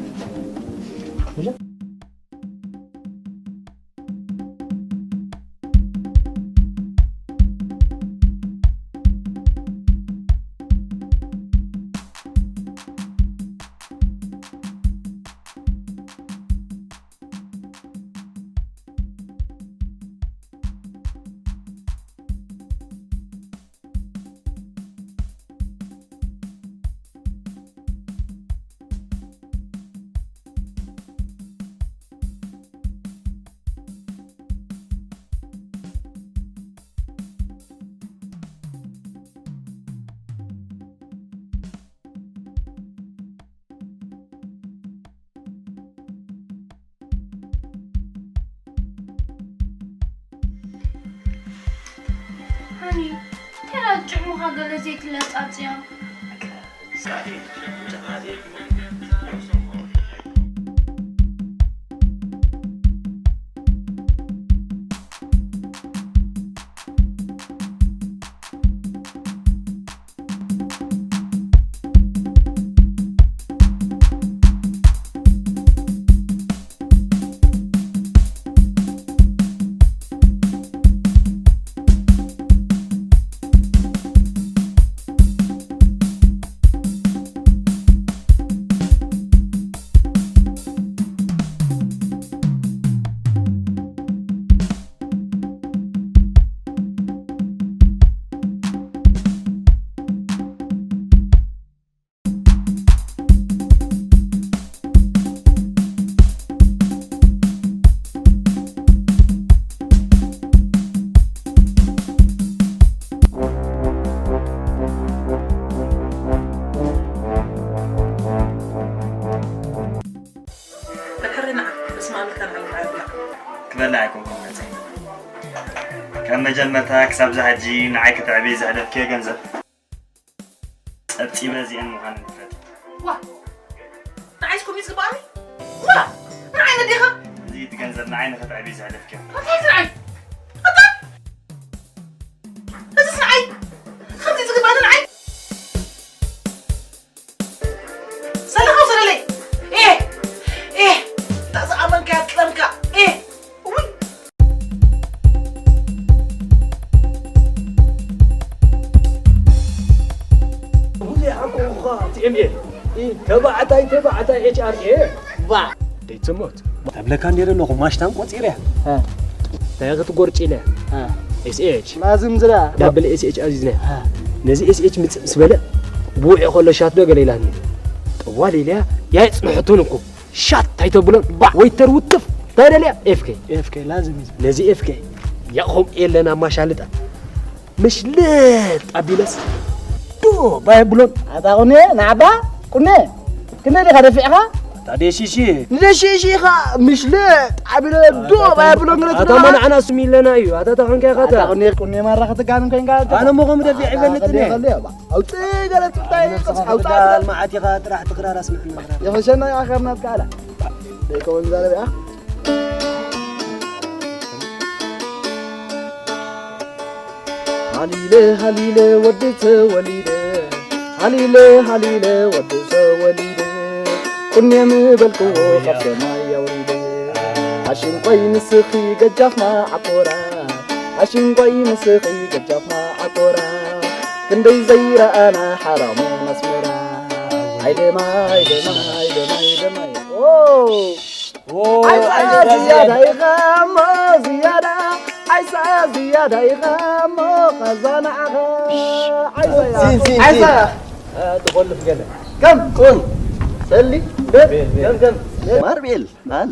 ሃኒ፣ ገና ጭሕሙኻ ገለ ዘይትለጻጽያ። ፈትሕሪ ንዓ፣ በስመ ኣብ ኢልካ ንዓይ ንዓይ ብላ። ክበልዕ ኣይኮንኩን መጺአ። ካብ መጀመርታ ክሳብ እዛ ሕጂ ንዓይ ክትዕብይ ዘሕለፍክዮ ገንዘብ ጸብጺበ እዚአን ምዃነን ትፈልጥ። ዋ! ንዓይስ ከምኡ እዩ ዝግብኣኒ? ዋ! ንዓይ ነዴኻ? እዚ እቲ ገንዘብ ንዓይ ንኽትዕብይ ዘሕለፍክዮ። እንታይ እዚ ንዓይ? ኣታ! እዚስ ንዓይ? ከምዚ ዝግብኣኒ ንዓይ? ሰለኻ ውሰደለይ። ኤ! ኤ! እታ ዝኣመንካያ ትጥለምካ። ኤ! እውይ! ብዙይ ሓቁኻ ቲ ኤም ኤል። ኢ፣ ተባዕታይ፣ ተባዕታይ ኤች ኣር ኤ። ባ! ደይትሞት። ተብለካ ነይረ ኣለኹ፣ ማሽታን ቆጺረያ። እ። እንታይ ክትጎርጭ ኢለ? እ። ኤስ ኤች። ላዝም ዝዳ። ዳብል ኤስ ኤች ኣዚዝና። እ። ነዚ ኤስ ኤች ምጽእ ምስ በለ፣ ብውዒ ከሎ ሻት ዶ ገለ ኢላትኒ። ጠዋል ኢለያ፣ ያይ ጽንሕቱን እኮ። ሻት ኣይተብሎን፣ ባ! ወይተር ውትፍ! እንታይ ደልያ? ኤፍ ኬ። ኤፍ ኬ ላዝም እዩ። ነዚ ኤፍ ኬ፣ ያኹም የለን ኣማሻልጣ። ምሽልጥ ኣቢለስ ዶ ባየብሎን። ኣታ ቁኔ፣ ንዓባ ቁኔ፣ ክንደይ ዲኻ ደፊዕኻ? ኣታ ደሽሺ። ንደሽሺ ኢኻ ምሽልጥ ኣቢለ ዶ ባየብሎን ገለ ኣታ ትብላ? ሞ ንዓና ስም ኢለና እዩ። ኣታ፣ ኣታ ኾንካ ኢኻ ኣታ። ኣታ ቁኔ፣ ቁኔ ማራ ክትጋንን ኮይንካ ኣታ። ኣነ ሞ ከም ደፊዕ ኣታ ይፈልጥ ከልዮ፣ እኔ። ከልዮ፣ ባ። ኣውጽእ ገለ ትብታይ፣ ኣውጽእ ኣውጽእ ኣውጽእ። በዓል መዓት ኢኻ ጥራሕ ትኽራር ኣስምዕና። ይኽሸና ይኣኸርና ትከኣላ። ደይከውን ዛረብ እያ። ሃሊለ ሃሊለ ወዲ ተወሊደ፣ ሃሊለ ሃሊለ ወዲ ተወሊደ፣ ቁኔ ምበልክዎ ካብ ሰማይ ኣውሪደ። ኣሽንቆይ ንስኺ ገጃፍና ዓኮራ፣ ኣሽንቆይ ንስኺ ገጃፍና ዓኮራ፣ ክንደይ ዘይረኣና ሓራሙ ኣስመራ። ኣይ ደማ፣ ኣይ ደማ፣ ኣይ ደማ፣ ኣይ ደማ። ኦ! ኦ፣ ዓይሳ ኣይ ደማ። ዝያዳ ኢኻ እሞ ዝያዳ፣ ዓይሳ ዝያዳ ኢኻ እሞ ኸዛ ንዓኻ። ዓይሳ ያ። ዚን፣ ዚን፣ ዓይሳ ዚን። ያ። እ፣ ትኾልፍ ገለ። ከም ቁን። ሰሊ። ቤል፣ ቤል። ከም፣ ከም። ማር ቤል፣ ማል።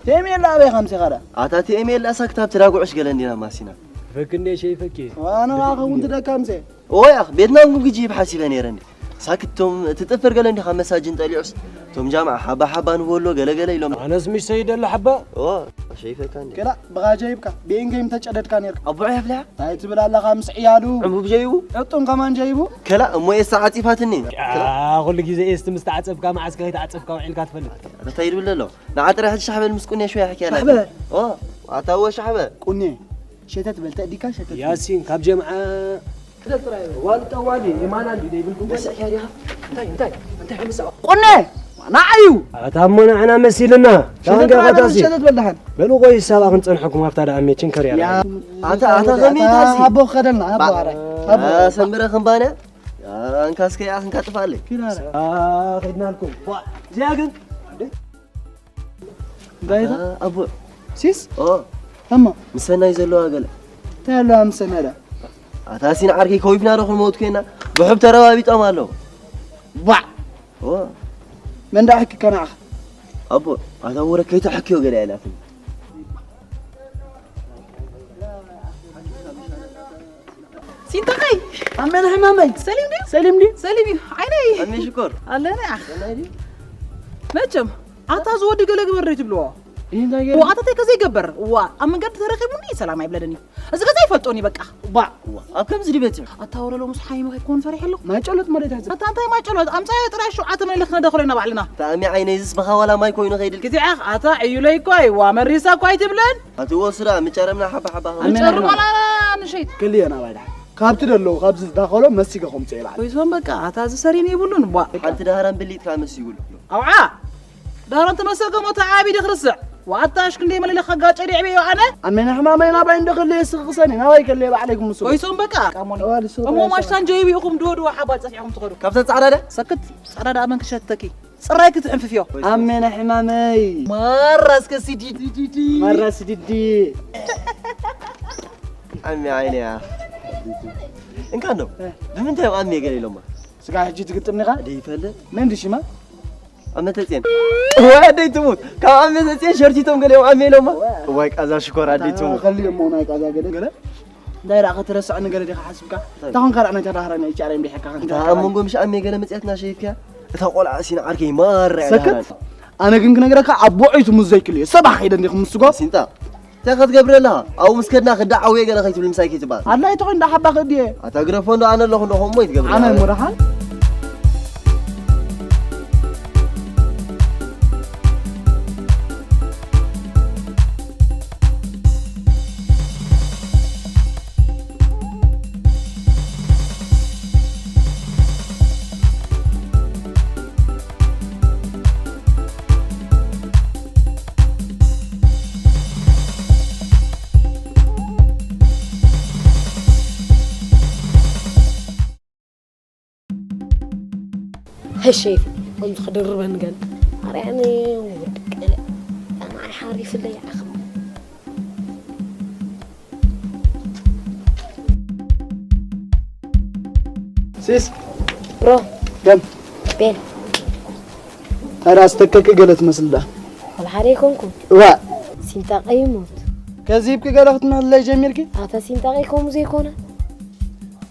ቴሜላ ኣበይ ኸምሲ ኸዳ? ኣታ ቴሜላ ሳክታብ ትዳጉዕሽ ገለ እንዲና ማሲና። ፈክ እንዴ ሸይ ፈክ። ዋና ዋኸ እውን ትደካምሴ። ኦያ፣ ቤትና እውን ግጂ ይብሓሲበ ነይረ እንዴ። ሳክቶም ትጥፍር ገለ እንዲኻ መሳጅን ጠሊዑስ። ቶም ጃምዓ ሓባ ሓባ ንበሎ ገለ ገለ ኢሎም። ኣነስ ምሽ ሰይድ ኣለ ሓባ። ኦ፣ ሸይፈካ እንዴ። ገላ ብኻ ጀይብካ፣ ብኢን ገይም ተጨደድካ ነይርካ። ኣቦ ያፍልያ? እንታይ ትብል ኣለኻ ምስ ዕያሉ? ዕንቡብ ጀይቡ? ዕጡን ከማን ጀይቡ? ከላ እሞ ኤስታ ዓጺፋትኒ። ያ፣ ከላ። ኩሉ ግዜ ኤስቲ ምስ ተዓጸብካ መዓስ ከይተዓጸብካ ውዒልካ ትፈልጥ? እንታይ ይብል ኣሎ? ንዓ ጥራሕ ሕጂ ሻሕበል ምስ ቁንየ ሸው ያሕኪ ኣላ። ሻሕበ? ኦ፣ ኣታ ወ ሻሕበ። ቁንየ። ሸተት በል፣ ተእዲካ ሸተት በል። ያሲን፣ ካብ ጀምዓ ክደል ጥራይ በል። ዋልጣ ዋሊ፣ የማን ኣሊ፣ ደይብልኩም በል። በስሕ ያዲኻ? እንታይ፣ እንታይ? ቁነ ንዓዩ ኣታ እሞ ንዓና መሲልና። ሸተት ዳንጋ ራዕና ኸታሲ። ሸተት በልዳሓን። በሉ ቆይ ሳባ ክንጸንሐኩም ኣብታ ደኣ ሜችን ከርያ። ኣታ ኣታ ከመይ ኣታ ታዚ? ኣቦ ከደልና ኣቦ ኣረ ኣቦ። ኣሰምረ ክንባነ። ኣንካስከ ኣኽንካ ጥፋለይ። ኪዳነ። ኣኸድናልኩም። ቧ። እዚኣ ግን እንታይ ኢኻ? ኣቦ። ሲስ? ኦ። እማ። ምሰናይ ዘለዋ ገለ። እንታይ ኣለዋ ምሰናይ ዳ? ኣታ ሲን ዓርከይ ከዊፍና ዶ ክንመውት ኮይና? ብሕብ ተረባቢጦም ኣለዉ። ቧዕ! ኦ። መን ደኣ ሕኪካ ንዓኻ? ኣቦ፣ ኣታ ወረ ከይተሐክዮ ገለ ኣይላትን። ሲንታኸይ! ኣመን ሕማመይ! ሰሊም ድዩ? ሰሊም ድዩ? ሰሊም እዩ። ዓይነይ! ኣሜ ሽኮር! ኣለና። ሰናይ ድዩ? መቸም፣ ኣታ ዝወዲ ገለ ግበር ዶ ትብልዎ? ይህ እንታይ ገለ? ዋኣታተይ ከዘይገበር፣ ዋ፣ ኣብ መንገዲ ተረኺቡኒ ሰላም ኣይብለንን እዩ። እዚ ገዛ ይፈልጦን እዩ በቃ። ባ፣ ዋ፣ ኣብ ከምዚ ድቤት እዩ። ኣታ ወረ ሎምስ ሓሚመ ከይኮን ፈሪሐ ኣለኹ። ማይ ጨሎት መሬት ሕዚ። ኣታ እንታይ ማይ ጨሎት? ኣምጻዮ ጥራይ ሸውዓተ መሊኽ ክነደ ኮለና ባዕልና። ታእሚ ዓይነይ ዝስ በኻ ዋላ ማይ ኮይኑ ከይድል። ግዜኣ ኣታ ዕዩለይ እኮ እዩ፣ ዋ መሪሳ እኮ ኣይትብለን። ኣቲ ወስዳ ምጨረምና ሓባ ሓባ ኣሜን። ምጨርም ኣላ ንሸይት። ክልየና ባይዳ። ካብቲ ደለዉ፣ ካብዚ ዝዳኸሎ መሲገ ከምጽእ ይባል። ኮይሶም በቃ፣ ኣታ ዝሰሪን ይብሉን፣ ቧ። ሓንቲ ዳህራን ብሊት ካብ መሲጉሉ። ኣውዓ! ዳሮን ተመሰገሞ ተዓቢ ድኽርስዕ። ዋጣሽ ክንደይ መለለ ኸጋጨ ዲዕበዮ ኣነ? ኣሜን ሕማመይ ናባይ እንደ ከለየ ስኽኽሰኒ፣ ናባይ ከለየ ባዕለይ ክምስሉ። ኮይሶም በቃ። ቃሞኒ። እሞ ማሽታን ጀይቢ ኢኹም ድወ ድወ ሓባ ጸፊዕኹም ትኸዱ። ካብተን ጻዕዳ ደ? ሰክት፣ ጻዕዳ ደኣ መን ክሸተኪ? ጽራይ ክትሕንፍፍዮ። ኣሜን ሕማመይ። ማራ እስከ ሲዲ፣ ዲ፣ ዲ፣ ዲ። ማራ ሲዲዲ። ዓሚ ዓይነያ። እንካ እንዶ፣ እ። ብምንታይ እዩ ዓሚ ገለ ኢሎማ? ስጋ ሕጂ ትግጥም ኢኻ? ደይፈልጥ። መን ድሽማ? ዓመተ ጽዮን። ወይ ኣደይ ትሙት። ካብ ዓመተ ጽዮን ሸርቲቶም ገለ እዮም ዓሚ ኢሎማ? ወይ። ወይ ቃዛ ሽኮር ኣደይ ትሙት። ከልዮ እሞ ናይ ቃዛ ገለ ገለ? እንታይ ደኣ ከተረስዐኒ ገለ ዲኻ ሓስብካ? እንታይ? እታ ኾንካ ደኣ ናይ ተዳህራኒ ኤች ኣር ኤም ዲሕካ ኸንታ እንታይ ኣብ መንጎ ምሽ ዓሚ ገለ መጽያትና ሸይፍካ? እታ ቆልዓ ሲን ዓርከይ ማራ እያ ሰክት። ዳህራኒ። ኣነ ግን ክነግረካ ኣብ ቦዐይቱ ሙዝ ዘይክልዮ። ሰባሕ ከይደ እንዲኹም ምስጓ? ሲንጣ። እንታይ ክትገብር ኣለኻ? ኣብኡ ምስ ከድና ክዳዓውየ ገለ ከይትብል ምሳይ ከይትበሃል። ኣላ ኣይትኾን፣ እንዳ ሓባ ክእድየ። ኣታ ግረፎ እንዶ ኣነ ኣለኹ እንዶ፣ ከምኡ ኣይትገብር። ኣነ እሞ ደሓን። ሄሸይ፣ ከምዚ ክድርበን ገል ኣርያኒ ወድቀለ ኣማይ ሓሪፍለይ ዓኽ። ሲስ ብሮ ከም ቤል ታዲያ ኣስተከኪ ገለ ትመስል ደኣ። ኣብ ሓደ ኣይኮንኩን። እዋ። ሲንጣቐ ይሙት። ከዚብኪ ገለ ክትምህለይ ጀሚርኪ? ኣታ ሲንጣቐ ከምኡ ዘይኮነ።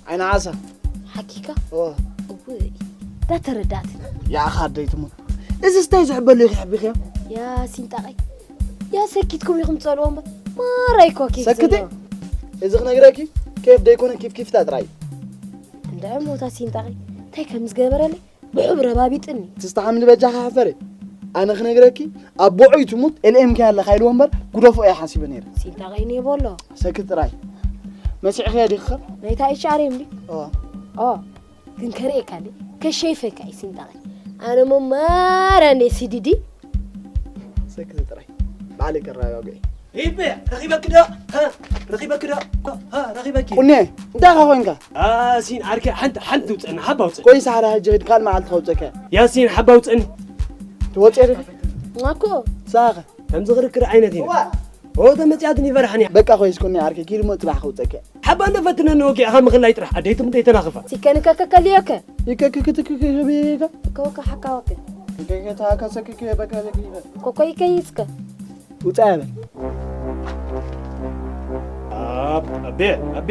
ዓይኒ ዓሳ። ሓኪካ? እዋ። እውይ። ዳተረዳእትኒ። ያኻ ኣደይ ትሙት። እዚ ስታይ ዝሕበሉ ኢኺ ሕቢኽዮ? ያ ሲንጣቐይ። ያ ሰኪትኩም ኢኹም ትጸልዎ እምበር። ማራ ይኮ ኬፍ ሰክቲ? ዘለዎ። እዚ ክነግረኪ ኬፍ ደይኮነ ኪፍ ኪፍታ ጥራይ። እንድዒ ሞታ ሲንጣቐይ። እንታይ ከም ዝገበረለይ? ብሑብ ረባቢጥኒ። ትስተሓምሊ በጃኻ ሕፈሪ። ኣነ ክነግረኪ፣ ኣብ ቦዑይ ትሙት ኤልኤም ከ ኣለኻ ኢልዎ እምበር፣ ጉደፎ እየ ሓሲበ ነይረ። ሲንታ ቐይኒ ይበሎ። ሰክት ጥራይ። መሲዕኽያ ዲኻ? ናይታ ኤች ኣር ኤም ድዩ? ኦ። ኦ። ግን ከርእየካ ድየ? ከሸይፈካ እዩ ሲንታ ቐይ። ኣነ እሞ ማራ እንደ ሲዲዲ። ሰክት ጥራይ። ባዕለይ ከረጋግኦ። ሂበ፣ ረኺበኪ ዶ? ሃ፣ ረኺበኪ ዶ? ሃ፣ ረኺበኪ። ቁኔ፣ እንታይ ኢኻ ኮንካ? ኣ፣ ሲን ዓርከይ፣ ሓንቲ፣ ሓንቲ ውፅእና፣ ሓባ ውፅእ። ቆይ፣ ሳሕራ፣ ሕጂ ኺድ፣ ካልእ መዓልቲ ከውፅእካ። ያሲን፣ ሓባ ውፅእኒ። ትወፅእ ዲኻ? ኣኮ። ሳኸ? ከምዚ ክርክር ዓይነት ኢና። እዋ። ኦ፣ ተመፅያትኒ ይፈርሓን እያ። በቃ፣ ኮይስ፣ ቁኔ ዓርከይ፣ ኪድ እሞ ፅባሕ ከውፅእካ። ሓባ እንደፈትነኒ ወጊዕኻ ምኽላይ ጥራሕ፣ ኣደይትም ደይተናኽፋ። ሲከን ከከከልዮከ። ይከክክትክክክብካ። ከወከ ሓካወከ። ይከክታከሰክክ በከለኪ። ኮኮ ይከይስከ። ውፃ በል። ኣብ-፣ ኣቤ፣ ኣቤ።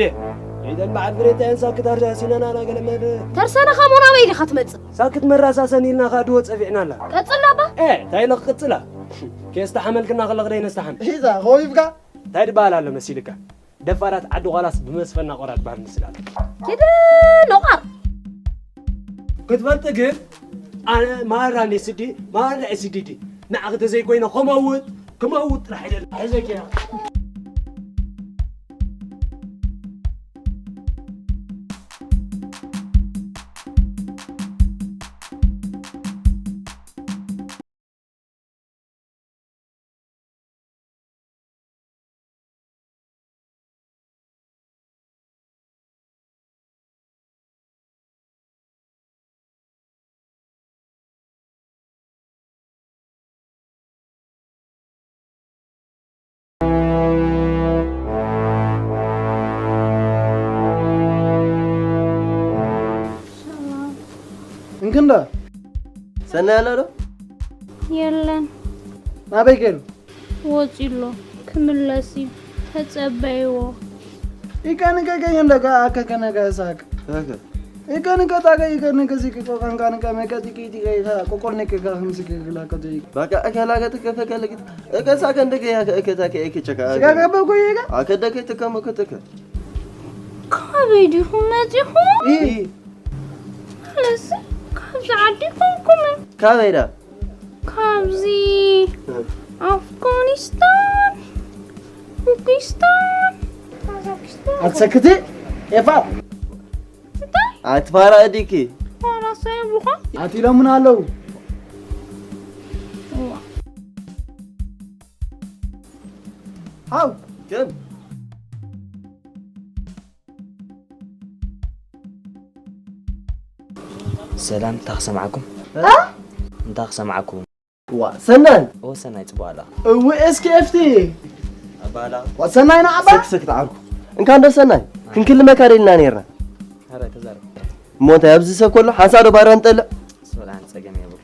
ይደን በዓል ብሬታ የን ሳክት ኣርዛ ሲናና ናገለ መድ-፣ ተርሰና ኻሞና በይ ዲኻ ትመጽእ? ሳክት መራሳሰን ኢልና ኻድዎ ጸፊዕና ኣላ። ቀጽል ኣባ። ኤ፣ እንታይ ኢለ ክቅጽላ? ከየስተሓመልክና ከለኽ ደይነስተሓም። ሒዛ፣ ኾይፍካ? እንታይ ድበሃል ኣሎ መሲልካ? ደፋራት ዓዲ ጓላስ ብመስፈና ቆራጽ በሃል ምስል ኣሎ። ኪደ ኖቓር። ክትፈልጢ ግን፣ ኣነ ማራ ኔ ስዲ፣ ማራ ኤስዲዲ። ንዓኺ ተዘይኮይነ ከመውት፣ ከመውት ጥራሕ ኢለ ሕዘኪ እያ። ክንዶ ሰናይ ኣሎ ዶ? የለን ናበይ ከይዱ? ወፂሎ ክምለስ እዩ። ተፀበይዎ። ይቀንቀቀኝ እንደጋ አከከነጋ ሳቅ እከ ይቀንቀጣቀ ይቀንቀ ሲቅ ቆቀንቃንቀ መቀጢቂጢ ቆቆርኔ ከጋ ከምስክ ግላቀ በቃ እከላ ገጥከ ፈከለ ግጥ እከ ሳከ እንደገ ያከ እከ ታከ እከ ቸካ ስጋገበ ቆየጋ አከደከ ተከመ ከተከ ካበይ ዲኹም መፂኹም? ይህ ኣለስ ካብዚ ዓዲ ኮንኩም ካበይዳ ካብዚ ኣፍጋኒስታን ፓኪስታን ካዛክስታን ኣትሰክቲ ኤፋ እንታይ ኣትፋራ እዲኪ ዋላሳይ ብኻ ኣትኢሎምና ኣለዉ ሃው ከም ሰላም እንታይ ክሰምዓኩም እንታይ ክሰምዓኩም ዋ ሰናይ እወ ሰናይ ጽቡቕ ኣላ እው እስኪ ኤፍቲ ኣባላ ዋ ሰናይ ንዓባ ሰክሰክ ተዓርኩ እንካ እንዶ ሰናይ ክንክልመካ ደልና ነርና ኧረ ተዛረብ እሞ እንታይ ኣብዚ ሰብ ከሎ ሓንሳእ ዶ ባራ ንጠልዕ ሰላም ጸገም የብሉ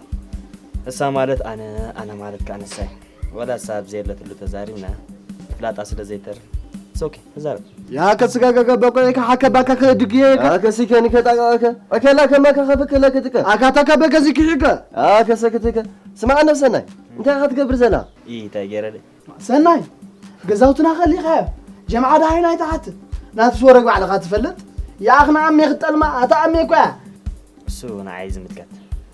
እሳ ማለት ኣነ ኣነ ማለት ከኣ ንሳይ ወላ እሳ ኣብ ዘየለትሉ ተዛሪብና ፍላጣ ስለ ዘይተርፍ ኦኬ ተዛረብ ያ ከስጋገገ በቆ ከሓከባካ ከድግየ ኣከሲከ ንከጣቃከ ኣከላ ከማካ ከፍክለ ክትከ ኣካታካ በገዚ ክሕገ ኣከሰክትከ ስማዕ እንዶ ሰናይ እንታይ ኢኻ ትገብር ዘላ ኢ እንታይ ገይረ ሰናይ ገዛውትና ከሊኻዮ ጀምዓ ደሃይ ናይ ተሓት ናትስ ወረግ ባዕልኻ ትፈልጥ ይኣኽና ኣሜ ክጠልማ ኣታ ኣሜ እኮ እያ እሱ ንዓይ ዝምልከት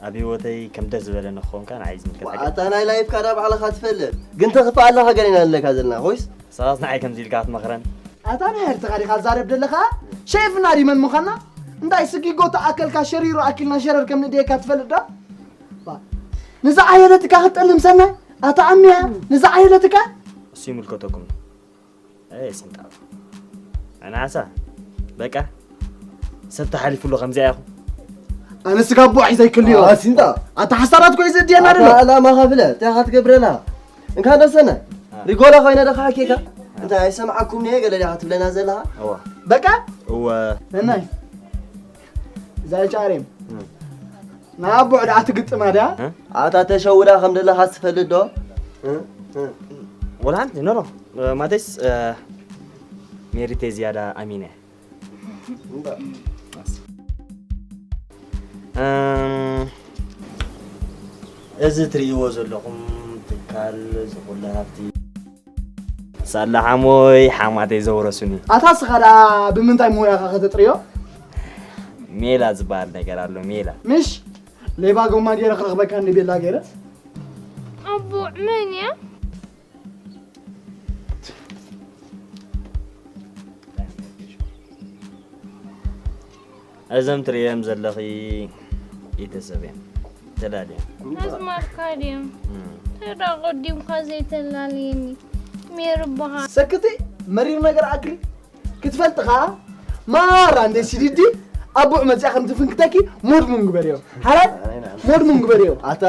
ኣብ ህይወተይ ከም ደስ ዝበለኒ ክኸውን ከኣ ንዓይ ዝምልከት ሓቂ ኣታ ናይ ላይፍካ ዳ ባዕልኻ ትፈልጥ ግን ተኽፍእ ኣለኻ ገሌና ኣለካ ዘለና ኮይስ ሰባስ ንዓይ ከምዚ ኢልካ ክትመኽረን ኣታ ናይ ኤርትራ ዲኻ ትዛረብ ዘለኻ ሸይፍና ዲመን ምዃና እንታይ ስጊጎ ተኣከልካ ሸሪሩ ኣኪልና ሸረር ከም ንድየካ ትፈልጥ ዶ ንዛ ዓየለትካ ክትጠልም ሰናይ ኣታ ኣሚያ ንዛ ዓየለትካ እሱ ይምልከተኩም ነው። ኣይ ስንጣ ኣናሳ በቃ ሰብ ተሓሊፉ ኣሎ ከምዚኣ ኢኹም ኣነ ስጋ ኣቦ ሒዘ ይክልዮ ሲንጣ ኣታ ሓሳራት ኮይ ዘድየና ደሎ ኣላማ ከፍለ እንታይ ኢኻ ትገብረላ እንካ ደሰነ ሪጎላ ኮይነ ደኻ ሓኪካ እንታይ ኣይሰምዓኩም ነ ገለ ዲኻ ትብለና ዘለኻ እወ በቃ እወ ነናይ ዛይ ጫሬም ንኣቦ ዕዳ ትግጥማ ድያ ኣታ ተሸውዳ ከም ዘለኻ ትፈልጥ ዶ ወላ ሓንቲ ኖሮ ማቴስ ሜሪቴ ዝያዳ ኣሚነ እም፣ እዚ ትርእይዎ ዘለኹም ትካል ዝኹለ ሃብቲ ሳላ ሓሞይ ሓማተይ ዘውረሱኒ ኣታ ስኻ ደኣ ብምንታይ ሞያኻ ከተጥርዮ ሜላ ዝበሃል ነገር ኣሎ ሜላ ምሽ ሌባ ጎማ ገይረ ክረኽበካ እንዲ ቤላ ገይረ ኣቦ መን እያ እዞም ትርእዮም ዘለኺ ቤተሰብ እዮም ተላልዮም ኣዝማድካ ድዮም ተዳ ቀዲምካ ዘይተላለየኒ ሜር በሃል ሰክቲ መሪር ነገር ኣክሊ ክትፈልጥ ኸዓ ማራ እንደ ሲዲዲ ኣቦዕ መፅያ ከም ትፍንክተኪ ሞድ ሙን ግበርዮ ሓላት ሞድ ሙን ግበርዮ ኣታ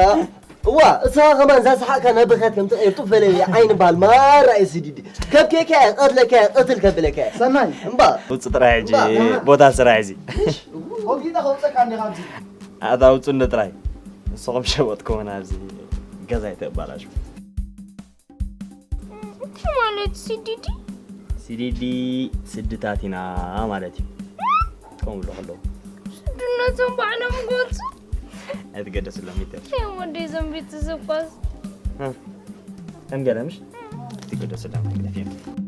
እዋ እሳ ከማን ዛስሓቅካ ነብኸት ከም ትቕርጡ ፈለየ ዓይኒ ባል ማራ እየ ሲዲዲ ከብኬካ እየ ቀትለካ እየ ቅትል ከብለካ እየ ሰናይ እምባ ውፅ ጥራይ ሕጂ ቦታ ስራሕ እዚ ወጊዳ ከውፀካ እንደ ካብዚ ኣታ ውፁ እንደ ጥራይ ንስኹም ሸወጥኩምና ኣብዚ ገዛ ይተባላሹ እንታይ ማለት ሲዲዲ ሲዲዲ ስድታት ኢና ማለት እዩ ከምብሎ ከለዉ ስድነቶም ባዕሎም ገልፁ ኣይትገደስሎም ይተ ወደይ ዘንቢት ዝኳስ ከምገለ ምሽ ትገደስሎም ትግደፍ እዮም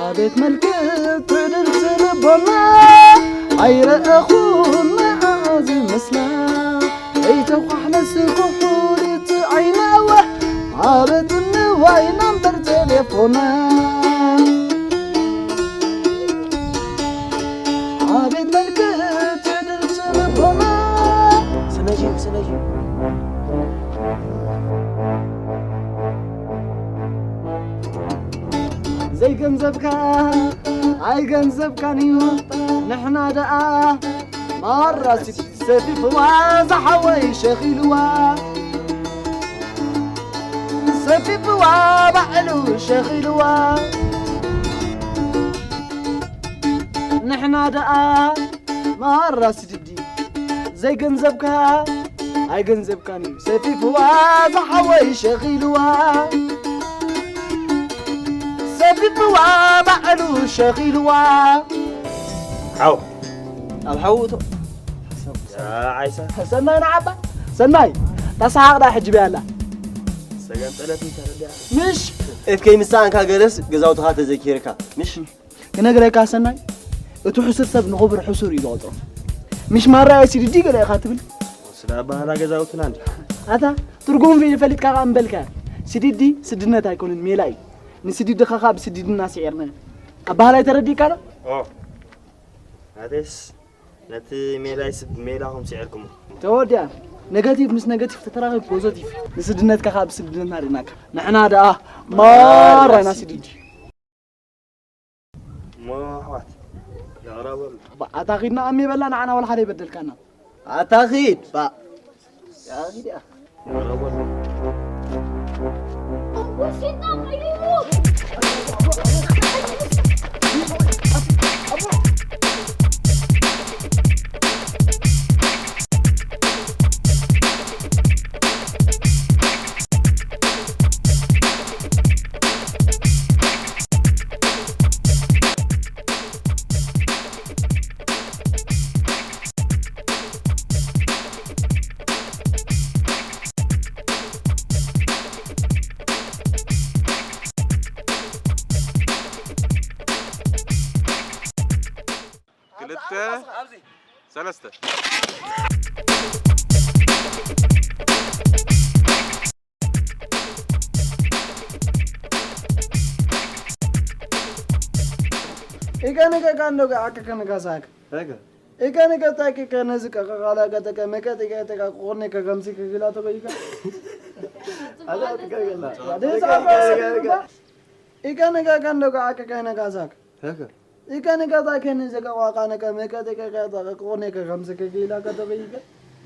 ኣቤት መልክዕ ትዕድልቲ ልቦና፣ ኣይረኣኹን ንዓኣ ዝመስላ። ዘይተኳሕለስ ኩሑሊት ዓይናዋ፣ ኣበትኒ ዋይና እምበር ቴሌፎና። ኣቤት መልክዕ ትዕድልቲ ልቦና። ስነዩ፣ ስነዩ። ዘይገንዘብካ ኣይገንዘብካን እዩ፣ ንሕና ደኣ ማራ ሲዲ ሰፊፍዋ፣ ዝሓወይ ሸኺልዋ። ሰፊፍዋ ባዕሉ ሸኺልዋ። ንሕና ደኣ ማራ ሲዲ ዘይገንዘብካ ኣይገንዘብካን እዩ፣ ሰፊፍዋ ዝሓወይ ሸኺልዋ። ሰፊፍዋ ባዕሉ ሸኺልዋ። ሓው። ኣብ ሓው እቶ። ያ ዓይሳ። ሰናይ ንዓባ። ሰናይ። ታሰሓቕ ደኣ ሕጂ በይ ኣላ። ዝተገንጠለት እንተረዲኣ። ምሽ። ኤፍኬ ምሳንካ ገለስ ገዛውትኻ ተዘኪርካ። ምሽ። ክነግረካ ሰናይ፣ እቲ ሕሱር ሰብ ንኽቡር ሕሱር እዩ ዝቖጽሮ። ምሽ ማራ እየ ሲድዲ ገለ ኢኻ ትብል። ስለ ኣባህላ ገዛውትና እንዲ። ኣታ ትርጉም ፊ-፣ ፈሊጥካ ከኣ እምበልካ። ሲድዲ ስድነት ኣይኮነን፣ ሜላ እዩ። ንስድድኻ ከኣ ብስድድና ስዒርና። ኣባህላይ ተረዲእካ ዶ? ኦ። ኣቴስ ነቲ ሜላይስ ብሜላኹም ስዒርኩሞ። ተወዲኣ። ኔጋቲቭ ምስ ኔጋቲቭ ተተራኺቡ ፖዘቲቭ። ንስድነትካ ከኣ ብስድነትና ርኢናካ። ንሕና ደኣ ማራ ኢና ስድዲ። እሞ ኣሕዋት፣ ይቕረ በሉ። ባ-፣ ኣታ ኺድና ኣሜ በላ ንዓና ወላ ሓደ ኣይበደልካና። ኣታ ኺድ፣ ባ-፣ ያ ኺድ ያ። ይቕረ በሉ። ክልተ፣ ሰለስተ። ኢካ ንገጋ እንዶ ገዓከ ከነጋሳክ። ኢካ ንገ ታኪከ ነዚ ቀቀቃላ ገጠቀ መቀጥ ኢካ ኢተካ ቁርኔ ከገምሲ ከግላ ተበይካ። ኢካ ንገጋ እንዶ ገዓከ ከነጋሳክ። ኢካ ንገ ታኪከ ነዚ ቀቀቃላ ገጠቀ መቀጥ ኢካ ኢተካ ቁርኔ ከገምሲ ከግላ ከተበይካ።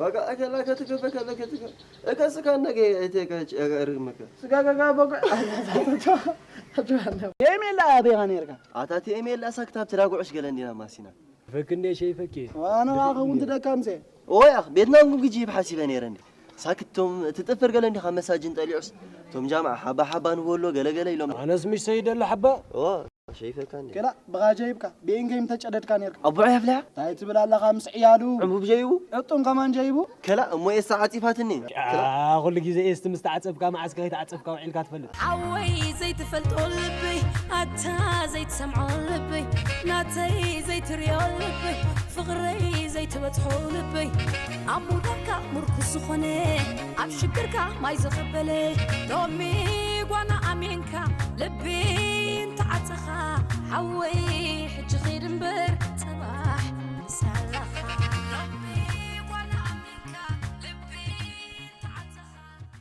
በቃ፣ እከላ ከትከፈ ከለ ከትከ-፣ እከ ስካ ነገ እተከ ጨገር ምከ። ስጋ ገጋ በቃ። የሜላ ኣበይኻ ነርካ? ኣታ እቲ የሜላ ሳክታብ ትራጉዕሽ ገለ እንዲና ማሲና። ፈክ እንዴ ሸይፈኬ። ኣነ ኻኸውን ትደካምሴ። ኦያ፣ ቤትና እንጉ ግጂ ይብሓሲበ ነይረ እንዴ። ሳክቶም ትጥፍር ገለ እንዲኻ መሳጅን ጠሊዑስ። ቶም ጃምዓ ሓባ ሓባ ንበሎ ገለ ገለ ኢሎም። ኣነስ ምሽ ሰይደለ ሓባ። ኦ፣ ሸይፈካ እንዴ። ከላ፣ ብኻ ጀይብካ፣ ብኢንከይም ተጨደድካ ነርካ። ኣቦ ያፍልያ? እንታይ ትብል ኣለኻ ምስ ዕያሉ? ዕንቡብ ጀይቡ? ዕጡን ከማን ጀይቡ? ከላ፣ እሞ ኤስታ ዓጺፋትኒ። ከላ። ያ፣ ኩሉ ግዜ ኤስቲ ምስ ተዓጸብካ፣ መዓስ ከይተዓጸብካ ውዒልካ ትፈልጥ? ሓወይ ዘይትፈልጦ ልበይ፣ ኣታ ዘይትሰምዖ ልበይ፣ ናተይ ዘይትርእዮ ልበይ፣ ፍቕረይ ዘይትበጽሖ ልበይ፣ ኣብ ሙዳካ ምርኩስ ዝኾነ፣ ኣብ ሽግርካ ማይ ዘኸበለ፣ ሎሚ ጓና ኣሜንካ ልቢ እንተዓጸኻ፣ ሓወይ ሕጂ